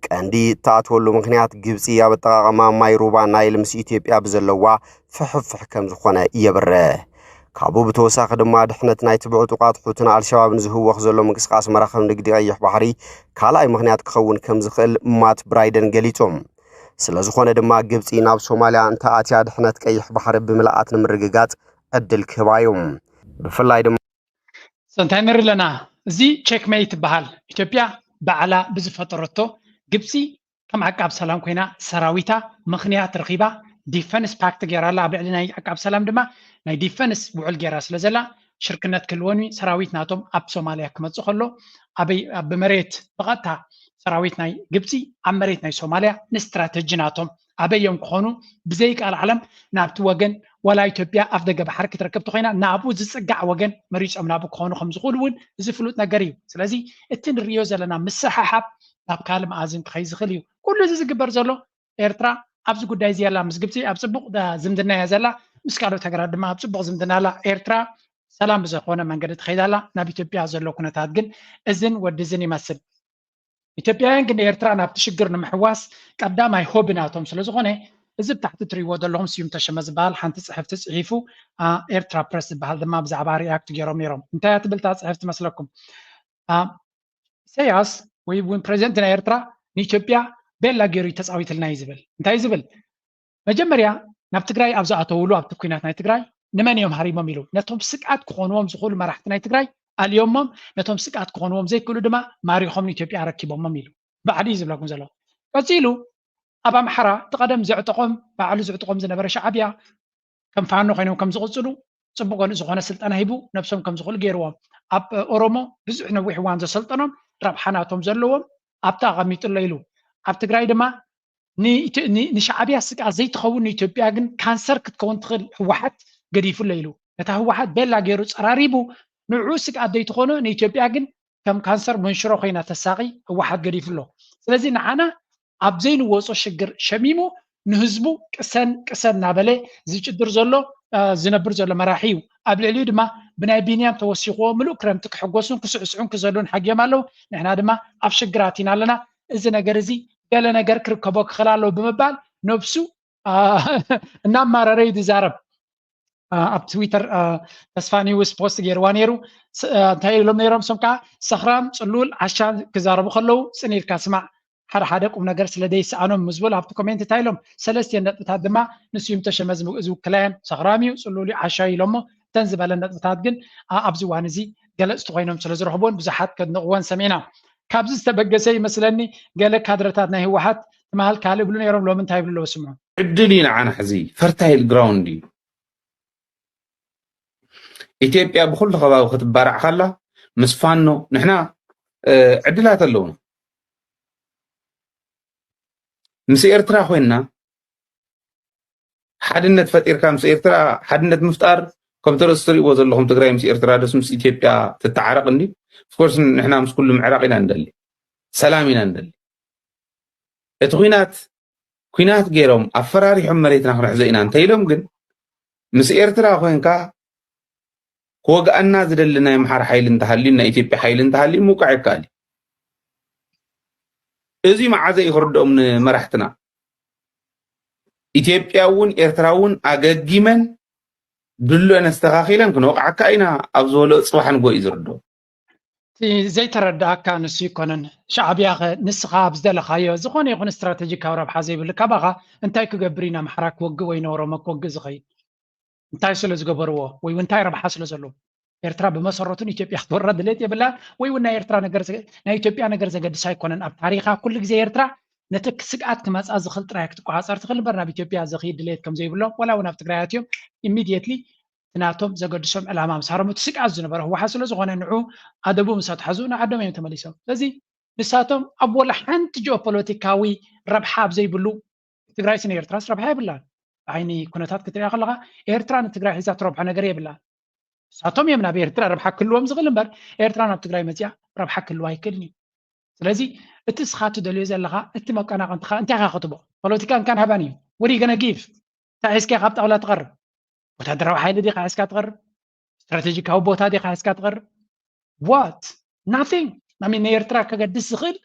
ቀንዲ እትኣትወሉ ምኽንያት ግብፂ ኣብ ኣጠቓቕማ ማይ ሩባ ናይል ምስ ኢትዮጵያ ብዘለዋ ፍሕፍሕ ከም ዝኾነ የብርህ። ካብኡ ብተወሳኺ ድማ ድሕነት ናይቲ ብዕጡቓት ሑትን ኣልሸባብን ዝህወኽ ዘሎ ምንቅስቓስ መራኽብ ንግዲ ቀይሕ ባሕሪ ካልኣይ ምኽንያት ክኸውን ከም ዝኽእል ማት ብራይደን ገሊጹ። ስለዝኾነ ድማ ግብፂ ናብ ሶማልያ እንተኣትያ ድሕነት ቀይሕ ባሕሪ ብምልኣት ንምርግጋፅ ዕድል ክህባ እዩ። ብፍላይ ድማ So እንታይ ንርኢ ኣለና? እዚ ቸክሜት ትበሃል። ኢትዮጵያ ባዕላ ብዝፈጠረቶ ግብፂ ከም ዓቃብ ሰላም ኮይና ሰራዊታ ምኽንያት ረኺባ ዲፈንስ ፓክት ገይራ ኣላ። ኣብ ልዕሊ ናይ ዓቃብ ሰላም ድማ ናይ ዲፈንስ ውዕል ገይራ ስለ ዘላ ሽርክነት ክህልወን እዩ። ሰራዊት ናቶም ኣብ ሶማልያ ክመፅእ ከሎ ኣበይ ኣብ መሬት ብቐጥታ ሰራዊት ናይ ግብፂ ኣብ መሬት ናይ ሶማልያ ንስትራተጂ ናቶም ኣበይ እዮም ክኾኑ ብዘይ ቃል ዓለም ናብቲ ወገን ዋላ ኢትዮጵያ ኣፍ ደገ ባሕሪ ክትረክብ ተኮይና ናብኡ ዝፅጋዕ ወገን መሪፆም ናብኡ ክኾኑ ከም ዝኽእሉ እውን እዚ ፍሉጥ ነገር እዩ። ስለዚ እቲ ንሪኦ ዘለና ምስሕሓብ ናብ ካልእ መኣዝን ክኸይ ዝኽእል እዩ። ኩሉ እዚ ዝግበር ዘሎ ኤርትራ ኣብዚ ጉዳይ እዚ ኣላ ምስ ግብፂ ኣብ ፅቡቕ ዝምድና እያ ዘላ፣ ምስ ካልኦት ሃገራት ድማ ኣብ ፅቡቕ ዝምድና ኣላ። ኤርትራ ሰላም ብዝኾነ መንገዲ ትኸይድ ኣላ። ናብ ኢትዮጵያ ዘሎ ኩነታት ግን እዝን ወዲ እዝን ይመስል። ኢትዮጵያውያን ግን ኤርትራ ናብቲ ሽግር ንምሕዋስ ቀዳማይ ሆቢ ናቶም ስለዝኾነ እዚ ብታሕቲ ትሪእዎ ዘለኹም ስዩም ተሸመ ዝበሃል ሓንቲ ፅሕፍቲ ፅሒፉ ኤርትራ ፕረስ ዝበሃል ድማ ብዛዕባ ሪኣክት ገይሮም ነይሮም። እንታይ እያ ትብል እታ ፅሕፍቲ መስለኩም? ኢሳያስ ወይ እውን ፕሬዚደንት ናይ ኤርትራ ንኢትዮጵያ ቤላ ገይሩ እዩ ተፃዊትልና እዩ ዝብል። እንታይ እዩ ዝብል? መጀመርያ ናብ ትግራይ ኣብ ዝኣተውሉ ኣብቲ ኩናት ናይ ትግራይ ንመን እዮም ሃሪሞም ኢሉ ነቶም ስግኣት ክኾንዎም ዝኽእሉ መራሕቲ ናይ ትግራይ ኣልዮሞም ነቶም ስግኣት ክኾንዎም ዘይክእሉ ድማ ማሪኾም ንኢትዮጵያ ኣረኪቦሞም ኢሉ ባዕሉ እዩ ዝብለኩም ዘሎ። ቀፂሉ ኣብ ኣምሓራ እቲ ቀደም ዘዕጠቖም ባዕሉ ዝዕጥቖም ዝነበረ ሻዕብያ ከም ፋኖ ኮይኖም ከም ዝቕፅሉ ፅቡቅ ዝኾነ ስልጠና ሂቡ ነብሶም ከም ዝኽእሉ ገይርዎም። ኣብ ኦሮሞ ብዙሕ ነዊሕ እዋን ዘሰልጠኖም ረብሓ ናቶም ዘለዎም ኣብታ ኣቐሚጡ ኣሎ ኢሉ ኣብ ትግራይ ድማ ንሻዕብያ ስግኣት ዘይትኸውን ንኢትዮጵያ ግን ካንሰር ክትከውን ትኽእል ህወሓት ገዲፉ ኣሎ ኢሉ ነታ ህወሓት ቤላ ገይሩ ፀራሪቡ ንዑ ስግኣት ዘይትኾኖ ንኢትዮጵያ ግን ከም ካንሰር መንሽሮ ኮይና ተሳቒ ህወሓት ገዲፉ ኣሎ። ስለዚ ንዓና ኣብ ዘይንወፆ ሽግር ሸሚሙ ንህዝቡ ቅሰን ቅሰን እናበለ ዝጭድር ዘሎ ዝነብር ዘሎ መራሒ እዩ። ኣብ ልዕሊኡ ድማ ብናይ ቢንያም ተወሲኽዎ ምሉእ ክረምቲ ክሕጎሱን ክስዕስዑን ክዘሉን ሓጊዮም ኣለዉ። ንሕና ድማ ኣብ ሽግር ኣቲና ኣለና። እዚ ነገር እዚ ገለ ነገር ክርከቦ ክኽእል ኣለዎ ብምባል ነብሱ እናማረረ እዩ ዝዛረብ። ኣብ ትዊተር ተስፋ ኒውስ ፖስት ገይርዋ ነይሩ። እንታይ ኢሎም ነይሮም? እሶም ከዓ ሰኽራም፣ ፅሉል፣ ዓሻ ክዛረቡ ከለዉ ፅን ኢልካ ስማዕ፣ ሓደ ሓደ ቁም ነገር ስለ ዘይሰኣኖም ምስ በሉ ኣብቲ ኮሜንት እንታይ ኢሎም? ሰለስቲኤን ነጥብታት ድማ ንስዩም ተሸመ ዝውክላ እየን። ሰኽራም እዩ፣ ፅሉል እዩ፣ ዓሻ እዩ ኢሎሞ። እተን ዝበለን ነጥብታት ግን ኣብዚ እዋን እዚ ገለፅቲ ኮይኖም ስለ ዝረኽብዎን ብዙሓት ከድንቕዎን ሰሚዕና። ካብዚ ዝተበገሰ ይመስለኒ ገለ ካድረታት ናይ ህወሓት ትማል ካልእ ይብሉ ነይሮም፣ ሎሚ እንታይ ይብሉ ኣለዉ ስምዑ። ዕድል እዩ ንዓና ሕዚ ፈርታይል ግራውንድ እዩ። ኢትዮጵያ ብኹሉ ከባቢ ክትባራዕ ከላ ምስ ፋኖ ንሕና ዕድላት ኣለውና። ምስ ኤርትራ ኮይንና ሓድነት ፈጢርካ፣ ምስ ኤርትራ ሓድነት ምፍጣር፣ ከምቲ ርእሲ ትሪእዎ ዘለኹም ትግራይ ምስ ኤርትራ ደስ ምስ ኢትዮጵያ ትተዓረቕ እንዲ። ኦፍኮርስ ንሕና ምስ ኩሉ ምዕራቕ ኢና ንደሊ፣ ሰላም ኢና ንደሊ። እቲ ኩናት ኩናት ገይሮም ኣፈራሪሖም መሬትና ክንሕዞ ኢና እንተኢሎም ግን ምስ ኤርትራ ኮይንካ ክወግኣና ዝደሊ ናይ ኣምሓራ ሓይሊ እንተሃልዩ ናይ ኢትዮጵያ ሓይሊ እንተሃልዩ ምውቃዕ ይከኣል እዩ። እዚ መዓዘ እዩ ክርድኦም ንመራሕትና? ኢትዮጵያ እውን ኤርትራ እውን ኣገጊመን ድልየን ኣስተኻኺለን ክንወቕዓካ ኢና ኣብ ዝበሎ ፅባሕ ንጎ እዩ ዝርድኦም። እቲ ዘይተረድኣካ ንሱ ይኮነን። ሻዕብያ ኸ ንስኻ ኣብ ዝደለኻዮ ዝኾነ ይኹን ስትራተጂካዊ ረብሓ ዘይብሉ ካባኻ እንታይ ክገብር ኢና ኣምሓራ ክወግእ ወይ ንኦሮሞ ክወግእ ዝኸይድ? እንታይ ስለ ዝገበርዎ ወይ እውን እንታይ ረብሓ ስለ ዘለዎ? ኤርትራ ብመሰረቱ ንኢትዮጵያ ክትወራ ድሌት የብላን ወይ እውን ናይ ኤርትራ ነገር ናይ ኢትዮጵያ ነገር ዘገድስ ኣይኮነን። ኣብ ታሪኻ ኩሉ ግዜ ኤርትራ ነቲ ስግኣት ክመፃ ዝኽእል ጥራይ ክትቆፃፀር ትኽእል እምበር ናብ ኢትዮጵያ ዘኽይድ ድሌት ከም ዘይብሎም ዋላ እውን ኣብ ትግራይ ኣትዮም ኢሚድየትሊ እቲ ናቶም ዘገድሶም ዕላማ ምስ ሃረሙ እቲ ስግኣት ዝነበረ ህወሓት ስለ ዝኾነ ንዑ ኣደቡ ምስ ኣትሓዙ ንዓዶም እዮም ተመሊሶም። ስለዚ ንሳቶም ኣብ ወላ ሓንቲ ጂኦፖለቲካዊ ረብሓ ኣብ ዘይብሉ ትግራይስ ንኤርትራስ ረብሓ የብላን። ብዓይኒ ኩነታት ክትሪኣ ከለኻ ኤርትራ ንትግራይ ሒዛ ትረብሖ ነገር የብላን። ንሳቶም እዮም ናብ ኤርትራ ረብሓ ክህልዎም ዝኽእል እምበር ኤርትራ ናብ ትግራይ መፅያ ረብሓ ክህልዋ ኣይክእልን እዩ። ስለዚ እቲ እስኻ ትደልዮ ዘለኻ እቲ መቀናቐንትኻ እንታይ ኢኻ ክትቦ ፖለቲካ እንካን ሃባን እዩ። ወዲ ገነ ጊቭ እንታይ ሒዝካ ካብ ጣውላ ትቐርብ? ወታደራዊ ሓይሊ ዲኻ ሒዝካ ትቐርብ? ስትራቴጂካዊ ቦታ ዲኻ ሒዝካ ትቐርብ? ዋት ናቲንግ። ናይ ኤርትራ ከገድስ ዝኽእል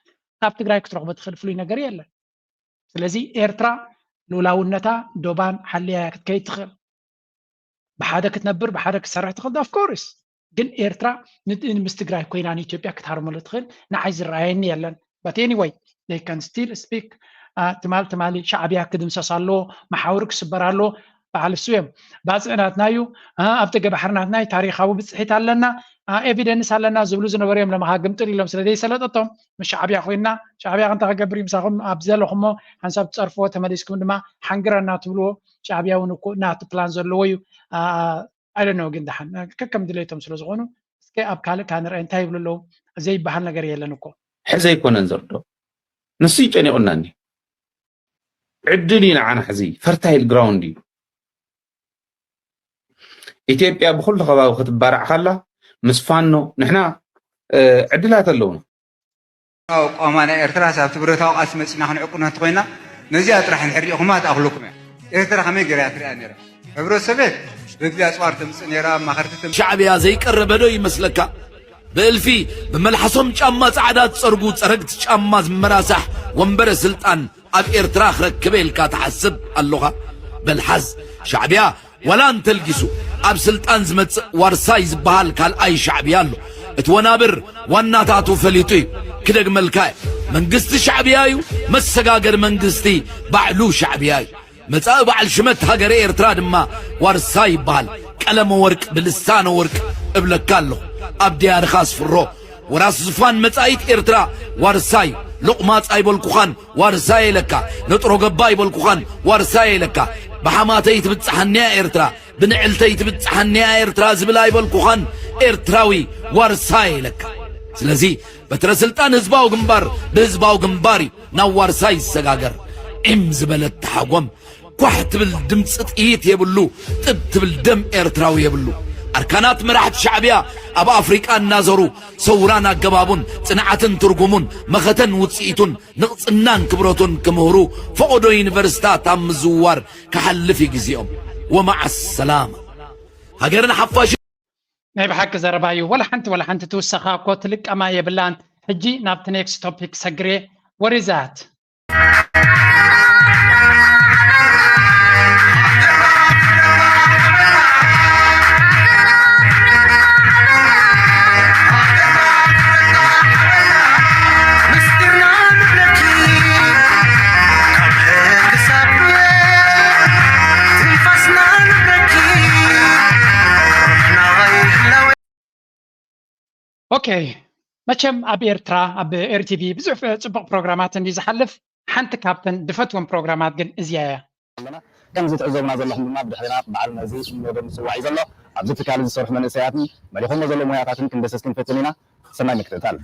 ካብ ትግራይ ክትረኽቦ ትኽእል ፍሉይ ነገር የለን። ስለዚ ኤርትራ ልኡላውነታ ዶባን ሓልያ ክትከይድ ትኽእል። ብሓደ ክትነብር ብሓደ ክትሰርሕ ትኽእል ኦፍኮርስ። ግን ኤርትራ ምስ ትግራይ ኮይና ንኢትዮጵያ ክትሃርመሉ ትኽእል ንዓይ ዝረኣየኒ የለን። But anyway, they can still speak. ትማል ትማሊ ሻዕብያ ክድምሰስ ኣለዎ፣ መሓውር ክስበር ኣለዎ። በዓል እሱ እዮም። ባፅዕ ናትና እዩ፣ ኣብ ደገ ባሕሪ ናትና እዩ፣ ታሪኻዊ ብፅሒት ኣለና፣ ኤቪደንስ ኣለና ዝብሉ ዝነበሩ እዮም። ለመኻ ግምጥል ኢሎም ስለ ዘይሰለጠቶም ምስ ሻዕብያ ኮይና ሻዕብያ ክንታ ክገብር እዩ ምሳኹም ኣብ ዘለኹሞ ሓንሳብ ትፀርፍዎ ተመሊስኩም ድማ ሓንግረና ትብልዎ። ሻዕብያ እውን እኮ ናቱ ፕላን ዘለዎ እዩ። ኣይደነው ግን ደሓን ከከም ድሌቶም ስለ ዝኾኑ እስከ ኣብ ካልእ ካንርአ እንታይ ይብሉ ኣለዉ? ዘይበሃል ነገር የለን እኮ። ሕዚ ኣይኮነን ዘርዶ ንሱ ይጨኒቑና እኒ ዕድል እዩ ንዓና ሕዚ ፈርታይል ግራውንድ እዩ። ኢትዮጵያ ብኩሉ ከባቢ ክትባራዕ ከላ ምስ ፋኖ ንሕና ዕድላት ኣለውና። ቋማ ናይ ኤርትራስ ኣብቲ ብረታዊ ቃልሲ መጺና ክንዕቁና እንተኾይና ነዚኣ ጥራሕ እንድሕር ሪኢኹማ ትኣኽለኩም እያ። ኤርትራ ከመይ ገይራ እያ ትሪኣ ነይራ? ሕብረት ሶቬት በዚ ኣጽዋር ተምጽእ ነይራ፣ ኣማኸርቲ ተምጽእ ሻዕብያ ዘይቀረበ ዶ ይመስለካ? ብእልፊ ብመልሓሶም ጫማ ጻዕዳ ዝጸርጉ ጸረግቲ ጫማ ዝመራሳሕ ወንበረ ስልጣን ኣብ ኤርትራ ክረክበ ኢልካ ትሓስብ ኣሎኻ? በል ሓዝ፣ ሻዕብያ ዋላ እንተልጊሱ ኣብ ስልጣን ዝመጽእ ዋርሳይ ዝበሃል ካልኣይ ሻዕብያ ኣሎ። እቲ ወናብር ዋናታቱ ፈሊጡ እዩ። ክደግመልካ እየ፣ መንግስቲ ሻዕብያ እዩ፣ መሰጋገሪ መንግስቲ ባዕሉ ሻዕብያ እዩ። መጻኢ በዓል ሽመት ሃገረ ኤርትራ ድማ ዋርሳይ ይበሃል። ቀለመ ወርቅ ብልሳነ ወርቅ እብለካ ኣለኹ፣ ኣብ ድያርኻ ኣስፍሮ። ወራስ ዝፋን መጻኢት ኤርትራ ዋርሳይ፣ ሎቕማጽ ኣይበልኩኻን ዋርሳይ ኢለካ፣ ነጥሮ ገባ ኣይበልኩኻን ዋርሳይ ኢለካ። ብሓማተይ ትብጽሓኒ እያ ኤርትራ፣ ብንዕልተይ ትብጽሓኒ እያ ኤርትራ ዝብል ኣይበልኩኻን ኤርትራዊ ዋርሳይ ኢለካ። ስለዚ በትረ ስልጣን ህዝባዊ ግንባር ብህዝባዊ ግንባር እዩ ናብ ዋርሳይ ዝሰጋገር። ዒም ዝበለት ተሓጎም ኳሕ ትብል ድምፂ ጥይት የብሉ፣ ጥብ ትብል ደም ኤርትራዊ የብሉ። ኣርካናት መራሕቲ ሻዕብያ ኣብ ኣፍሪቃ እናዘሩ ሰውራን ኣገባቡን ጽንዓትን ትርጉሙን መኸተን ውጽኢቱን ንቕጽናን ክብረቱን ክምህሩ ፈቐዶ ዩኒቨርሲታት ኣብ ምዝውዋር ክሓልፍ እዩ ግዜኦም። ወመዓ ሰላማ። ሃገርን ሓፋሽን። ናይ ብሓቂ ዘረባ እዩ። ወላ ሓንቲ ወላ ሓንቲ ትውሰኻ እኮ ትልቀማ የብላን። ሕጂ ናብቲ ኔክስት ቶፒክ ሰግሬ ወሪዛት ኦኬ፣ መቸም ኣብ ኤርትራ ኣብ ኤርቲቪ ብዙሕ ጽቡቕ ፕሮግራማት እንዲ ዝሓልፍ፣ ሓንቲ ካብተን ድፈትወን ፕሮግራማት ግን እዚኣ እያ። ኣለና። ከምዚ ትዕዘቡና ዘለኹም ድማ ብድሕሪና በዓል መዚ ኖበል ምጽዋዕ እዩ ዘሎ። ኣብዚ ትካል ዝሰርሑ መንእሰያትን መሊኾሞ ዘለዉ ሞያታትን ክንደሰስ ክንፈትን ኢና። ሰናይ ምክትታል።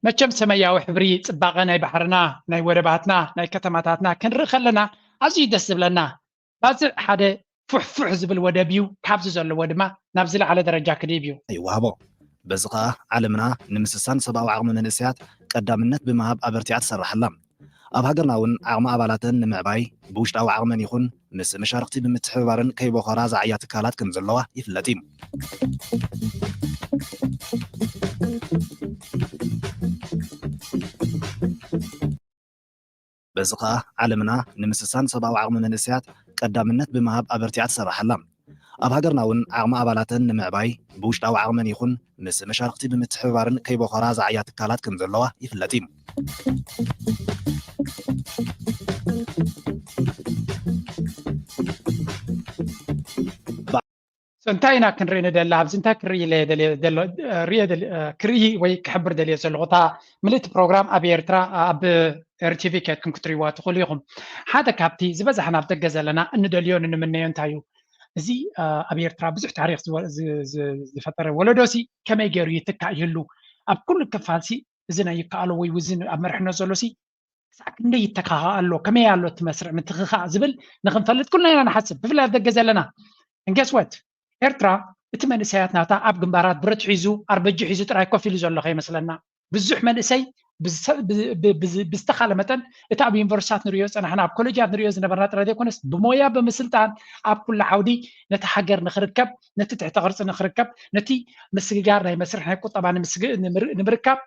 መቸም ሰማያዊ ሕብሪ ጽባቐ ናይ ባሕርና፣ ናይ ወደባትና፣ ናይ ከተማታትና ክንርኢ ከለና ኣዝዩ ደስ ዝብለና። ባጽዕ ሓደ ፉሕፉሕ ዝብል ወደብ እዩ። ካብዚ ዘለዎ ድማ ናብ ዝለዓለ ደረጃ ክድይብ እዩ። ይወሃቦ። በዚ ከኣ ዓለምና ንምስሳን ሰብኣዊ ዓቕሚ መንእሰያት ቀዳምነት ብምሃብ ኣበርቲዓ ትሰርሕ ኣላ። ኣብ ሃገርና እውን ዓቕሚ ኣባላተን ንምዕባይ ብውሽጣዊ ዓቕመን ይኹን ምስ መሻርኽቲ ብምትሕብባርን ከይቦኸራ ዝዓያ ትካላት ከም ዘለዋ ይፍለጥ እዩ። በዚ ከኣ ዓለምና ንምስሳን ሰብኣዊ ዓቕሚ መንእሰያት ቀዳምነት ብምሃብ ኣበርቲዓ ትሰርሕ ኣላ። ኣብ ሃገርና እውን ዓቕሚ ኣባላተን ንምዕባይ ብውሽጣዊ ዓቕመን ይኹን ምስ መሻርኽቲ ብምትሕብባርን ከይቦኸራ ዝዓያ ትካላት ከም ዘለዋ ይፍለጥ እዩ። So እንታይ ኢና ክንርኢ ንደሊ? ኣብዚ እንታይ ክርኢ ኢለ ደልየ ዘሎ እ፣ ርእየ ደል- እ፣ ክርኢ ወይ ክሕብር ደልየ ዘለኹ እታ ምልእቲ ፕሮግራም ኣብ ኤርትራ ኣብ ኤርቲቪ ኬድኩም ክትርእይዋ ትኽእሉ ኢኹም። ሓደ ካብቲ ዝበዛሕና ኣብ ደገ ዘለና እንደልዮን እንምነዮ እንታይ እዩ? እዚ እ፣ ኣብ ኤርትራ ብዙሕ ታሪክ ዝወ- ዝ- ዝ- ዝፈጠረ ወለዶ ሲ ከመይ ገይሩ ይትካእ ይህሉ? ኣብ ኩሉ ክፋል ሲ እዚ ናይ ይከኣሎ ወይ እዚ ኣብ መርሕነት ዘሎ ሲ ክሳዕ ክንደይ ይተካኸ ኣሎ ከመይ ኣሎ እቲ መስርዕ ምትኽኻእ ዝብል ንክንፈልጥ ኩልና ኢና ንሓስብ ብፍላይ ኣብ ደገ ዘለና እንገስወት ኤርትራ እቲ መንእሰያት ናታ ኣብ ግንባራት ብረት ሒዙ ኣርበጂ ሒዙ ጥራይ ኮፍ ኢሉ ዘሎ ከይመስለና ብዙሕ መንእሰይ ብዝተኻለ መጠን እቲ ኣብ ዩኒቨርሲታት ንሪኦ ዝፀናሕና ኣብ ኮሌጃት ንሪኦ ዝነበርና ጥራይ ዘይኮነስ ብሞያ ብምስልጣን ኣብ ኩሉ ዓውዲ ነቲ ሃገር ንክርከብ ነቲ ትሕተ ቅርፂ ንክርከብ ነቲ ምስግጋር ናይ መስርሕ ናይ ቁጠባ ንምርካብ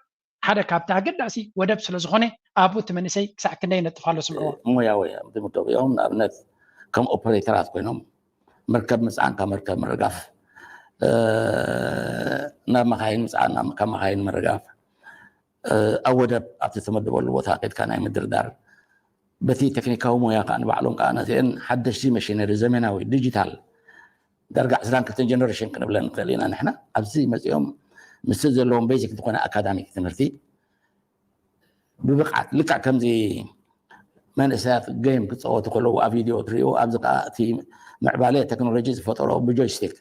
ሓደ ካብቲ ኣገዳሲ ወደብ ስለ ዝኾነ ኣብኡ እቲ መንእሰይ ክሳዕ ክንደይ ይነጥፍ ኣሎ ስምዕዎ። ሞያዊ እዮም ዝምደቡ እዮም። ንኣብነት ከም ኦፐሬተራት ኮይኖም መርከብ ምፅዓን ካብ መርከብ ምርጋፍ፣ ናብ መኻይን ምፅዓን ካብ መኻይን ምርጋፍ፣ ኣብ ወደብ ኣብቲ ተመደበሉ ቦታ ከድካ ናይ ምድርዳር፣ በቲ ቴክኒካዊ ሞያ ከዓ ንባዕሎም ከዓ ነቲአን ሓደሽቲ መሽነሪ ዘመናዊ ዲጂታል ዳርጋ ዕስራን ክልተን ጀነሬሽን ክንብለን ንኽእል ኢና ንሕና ኣብዚ መፂኦም ምስቲ ዘለዎም ቤዚክ ዝኾነ ኣካዳሚክ ትምህርቲ ብብቕዓት ልክዕ ከምዚ መንእሰያት ገይም ክፃወቱ ከለዉ ኣብ ቪድዮ ትሪኡ ኣብዚ ከዓ እቲ ምዕባለ ቴክኖሎጂ ዝፈጠሮ ብጆይስቲክ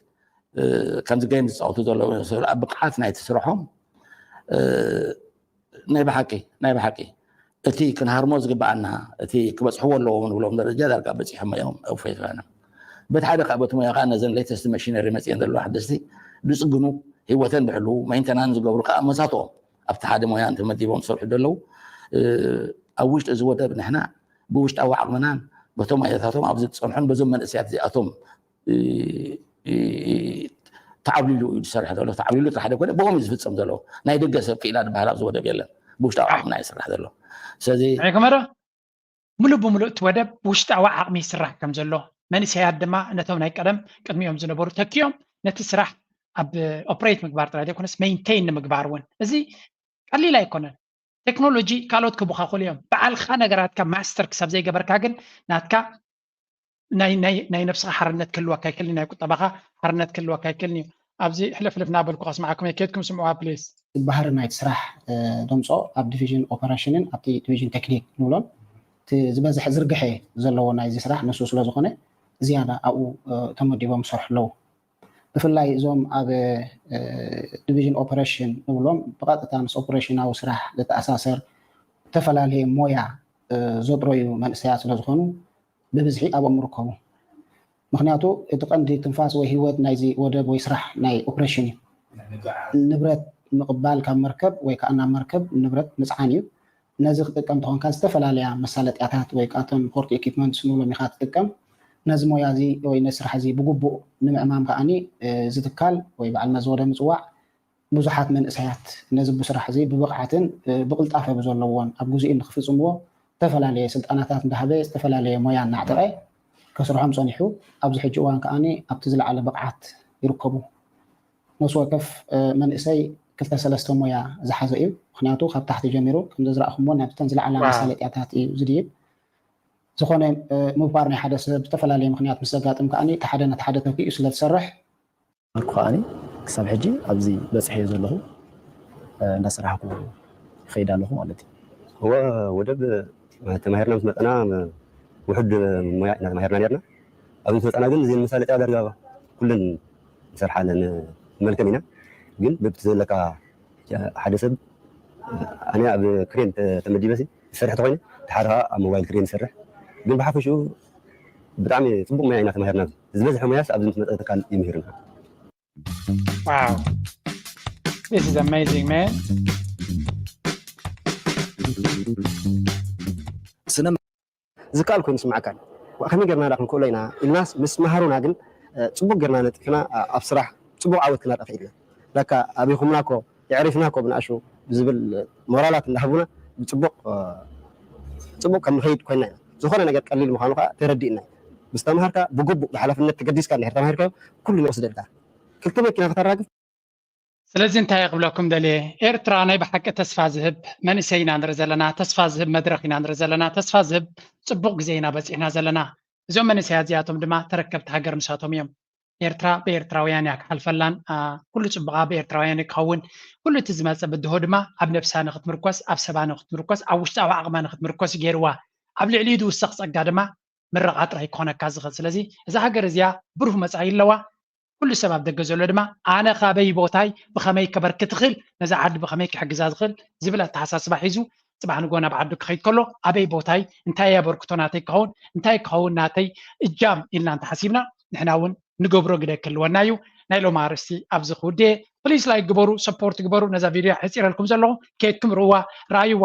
ከምዚ ገይም ዝፃወቱ ዘለዉ ይመስሉ ኣብ ብቕዓት ናይቲ ስርሖም ናይ ብሓቂ ናይ ብሓቂ እቲ ክንሃርሞ ዝግበኣና እቲ ክበፅሕዎ ኣለዎም ንብሎም ደረጃ ዳርጋ በፂሖም እዮም እፎይ ዝበለ በቲ ሓደ ከዓ በቲ ሞያ ከዓ ነዘን ሌተስት መሽነሪ መፅእን ዘለዋ ሓደስቲ ዝፅግኑ ህይወተን ዝሕልዉ ሜንተናን ዝገብሩ ከዓ መሳትኦም ኣብቲ ሓደ ሞያ እንተመዲቦም ዝሰርሑ ዘለዉ ኣብ ውሽጢ እዚ ወደብ ንሕና ብውሽጣዊ ዓቕምናን በቶም ኣያታቶም ኣብዚ ዝፀንሑን በዞም መንእሰያት እዚኣቶም ተዓብሊሉ እዩ ዝሰርሕ ዘሎ ተዓብሊሉ ጥራሕ ዘይኮነ ብኦም እዩ ዝፍፀም ዘሎ ናይ ደገ ሰብ ክኢላ ዝበሃል ኣብዚ ወደብ የለን ብውሽጣዊ ዓቕምና እዩ ዝስራሕ ዘሎ ስለዚ ከመረ ሙሉእ ብሙሉእ እቲ ወደብ ብውሽጣዊ ዓቕሚ ይስራሕ ከም ዘሎ መንእሰያት ድማ ነቶም ናይ ቀደም ቅድሚኦም ዝነበሩ ተኪኦም ነቲ ስራሕ ኣብ ኦፕሬት ምግባር ጥራይ ዘይኮነስ ሜንቴን ንምግባር እውን እዚ ቀሊል ኣይኮነን ቴክኖሎጂ ካልኦት ክቡኻኹሉ እዮም በዓልካ ነገራትካ ማስተር ክሳብ ዘይገበርካ ግን ናትካ ናይ ነብስኻ ሓርነት ክህልወካ ይክልኒ ናይ ቁጠባኻ ሓርነት ክህልወካ ይክልኒ ኣብዚ ሕልፍልፍ ናበልኩ ከስማዓኩም እየ ከድኩም ስምዕዋ ፕሊስ ባህሪ ናይቲ ስራሕ ደምፆ ኣብ ዲቪዥን ኦፐሬሽንን ኣብቲ ዲቪዥን ቴክኒክ ንብሎን ዝበዝሕ ዝርግሐ ዘለዎ ናይዚ ስራሕ ንሱ ስለዝኾነ ዝያዳ ኣብኡ ተመዲቦም ይሰርሑ ኣለዉ ብፍላይ እዞም ኣብ ዲቪዥን ኦፐሬሽን ንብሎም ብቐጥታ ምስ ኦፐሬሽናዊ ስራሕ ዝተኣሳሰር ዝተፈላለየ ሞያ ዘጥረዩ መንእሰያት ስለዝኾኑ ብብዝሒ ኣብኦም ይርከቡ። ምኽንያቱ እቲ ቀንዲ ትንፋስ ወይ ህይወት ናይዚ ወደብ ወይ ስራሕ ናይ ኦፕሬሽን እዩ። ንብረት ምቕባል ካብ መርከብ ወይ ከዓ ናብ መርከብ ንብረት ምፅዓን እዩ። ነዚ ክጥቀም እንተኾንካ ዝተፈላለያ መሳለጥያታት ወይ ከዓ እቶም ፖርት ኢኪፕመንትስ ንብሎም ኢኻ ትጥቀም። ነዚ ሞያ እዚ ወይ ነዚ ስራሕ እዚ ብግቡእ ንምዕማም ከዓኒ እዚ ትካል ወይ በዓል መዚ ወደብ ምፅዋዕ ብዙሓት መንእሰያት ነዚ ብስራሕ እዚ ብብቕዓትን ብቕልጣፈ ብዘለዎን ኣብ ግዜኡ ንክፍፅምዎ ዝተፈላለየ ስልጠናታት እንዳሃበ ዝተፈላለየ ሞያ እናዕጠቐ ከስርሖም ፀኒሑ ኣብዚ ሕጂ እዋን ከዓ ኣብቲ ዝለዓለ ብቕዓት ይርከቡ። ነፍሲ ወከፍ መንእሰይ ክልተ ሰለስተ ሞያ ዝሓዘ እዩ። ምክንያቱ ካብ ታሕቲ ጀሚሩ ከምዚ ዝረእኹሞ ናብተን ዝለዓላ መሳለጥያታት እዩ ዝድይብ። ዝኾነ ምውፋር ናይ ሓደ ሰብ ዝተፈላለየ ምክንያት ምስ ዘጋጥም ከዓ እቲ ሓደ ነቲ ሓደ ተኪኡ ስለዝሰርሕ ነበርኩ ከዓኒ ክሳብ ሕጂ ኣብዚ በፅሐዮ ዘለኹ እንዳሰራሕኩ ይኸይድ ኣለኹ ማለት እዩ። እወ ወደብ ተማሂርና ምስ መፀና ውሑድ ሞያ ኢና ተማሂርና ነርና። ኣብዚ ምስ መፀና ግን እዚ መሳለጥያ ዳርጋ ኩለን ንሰርሓለን ንመልከም ኢና። ግን በብቲ ዘለካ ሓደ ሰብ ኣነ ኣብ ክሬን ተመዲበ ዝሰርሕ ተኮይነ፣ ሓደ ከዓ ኣብ ሞባይል ክሬን ይሰርሕ። ግን ብሓፈሽኡ ብጣዕሚ ፅቡቅ ሞያ ኢና ተማሂርና። ዝበዝሐ ሞያስ ኣብዚ ምስ መፀ ትካል ይምህርና። Wow. This is amazing, man. ዝከኣል ኮይኑ ስምዓካ ኣሎ። ከመይ ጌርና ዳ ክንክእሎ ኢና ኢልናስ ምስ መሃሩና ግን ፅቡቅ ጌርና ነጢፍና ኣብ ስራሕ ፅቡቅ ዓወት ክናጠፍ ኢልና። ለካ ኣቢኹምና እኮ የዕሪፍና እኮ ብንኣሹ ብዝብል ሞራላት እንዳሃቡና ብፅቡቅ ፅቡቅ ከም ንኸይድ ኮይና ኢና። ዝኾነ ነገር ቀሊል ምዃኑ ከዓ ተረዲእና ኢና። ምስ ተምሃርካ ብግቡእ ብሓላፍነት ተገዲስካ እንድሕር ተማሂርካዮ ኩሉ ይወስደልካ። ክልተ መኪና ከተራግፍ ስለዚ እንታይ ክብለኩም ደልየ፣ ኤርትራ ናይ ብሓቂ ተስፋ ዝህብ መንእሰይ ኢና ንርኢ ዘለና፣ ተስፋ ዝህብ መድረኽ ኢና ንርኢ ዘለና፣ ተስፋ ዝህብ ጽቡቕ ግዜ ኢና በጺሕና ዘለና። እዞም መንእሰያት እዚኣቶም ድማ ተረከብቲ ሃገር ንሳቶም እዮም። ኤርትራ ብኤርትራውያን እያ ክሓልፈላን ኩሉ ጽቡቓ ብኤርትራውያን እዩ ክኸውን። ኩሉ እቲ ዝመጸ ብድሆ ድማ ኣብ ነብሳ ንክትምርኮስ፣ ኣብ ሰባ ንክትምርኮስ፣ ኣብ ውሽጣዊ ዓቕማ ንክትምርኮስ እዩ ገይርዋ። ኣብ ልዕሊኡ ዝውሰኽ ጸጋ ድማ ምርቓ ጥራይ ክኾነካ ዝኽእል። ስለዚ እዛ ሃገር እዚኣ ብሩህ መጻኢ ኣለዋ። ኩሉ ሰብ ኣብ ደገ ዘሎ ድማ ኣነ ካበይ ቦታይ ብኸመይ ከበርክት እኽእል፣ ነዛ ዓዲ ብኸመይ ክሕግዛ ዝኽእል ዝብል ኣተሓሳስባ ሒዙ ጽባሕ ንጎ ናብ ዓዱ ክኸይድ ከሎ ኣበይ ቦታይ እንታይ ኣበርክቶ ናተይ ክኸውን እንታይ ክኸውን ናተይ እጃም ኢልና እንተሓሲብና ንሕና እውን ንገብሮ ግደ ክህልወና እዩ። ናይ ሎም ኣርእስቲ ኣብዚ ክውድየ። ፕሊስ ላይክ ግበሩ፣ ሰፖርት ግበሩ። ነዛ ቪድዮ ሕፂረልኩም ዘለኹ ኬድኩም ርዋ ራይዋ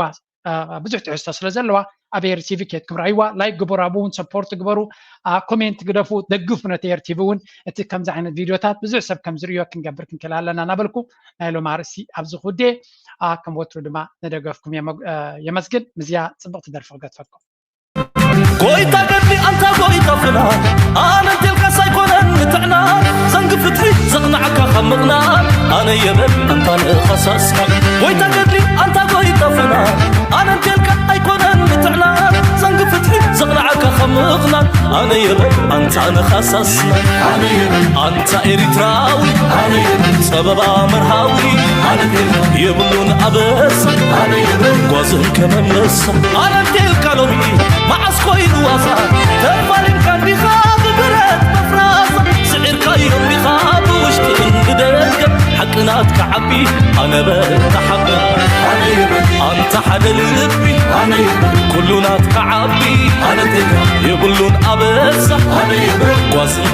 ብዙሕ ትሕዝቶ ስለ ዘለዋ ኣብ ኤር ቲቪ ኬድኩም ራይዋ ላይክ ግበሩ፣ ኣብኡ እውን ሰፖርት ግበሩ፣ ኮሜንት ግደፉ፣ ደግፉ ነቲ ኤር ቲቪ እውን። እቲ ከምዚ ዓይነት ቪድዮታት ብዙሕ ሰብ ከም ዝርእዮ ክንገብር ክንክእል ኣለና እናበልኩ ናይ ሎም ኣርእስቲ ኣብዚ ክውድየ። ከም ወትሩ ድማ ንደገፍኩም የመስግን። ምዝያ ፅብቕቲ ደርፊ ክገድፈኩም። ጎይታ ገድሊ ኣንታ ጎይታ ፍና ኣነ እንቴልካስ ኣይኮነን ምትዕና ዘንግ ፍትሒ ዘቕናዕካ ካብ ምቕናን ኣነ የበል ኣንታ ንኻሳስና ጎይታ ገድሊ ኣንታ ጎይታ ፍና ኣነ እንቴልካ ኣይኮነን ምትዕና ዘንግ ፍትሒ ዘቕናዕካ ካብ ምቕናን ኣነ የበል ኣንታ ንኻሳስና ኣንታ ኤሪትራዊ ጸበባ መርሃዊ የብሉን ኣበሳ ጓዝን ከመመሳ ኣነ እንቴልካ ሎሚ መዓስ ኮይኑ ዋሳ ተፋሊምካ እንዲኻ ብብረት መፍራስ ስዒርካዮም ዲኻ ብውሽጥን ብደገ ሓቂ ናትካ ዓቢ ኣነ በል ተሓቢ ኣንታ ሓደ ልቢ ኩሉ ናትካ ዓቢ የብሉን ኣበሳ ጓዝን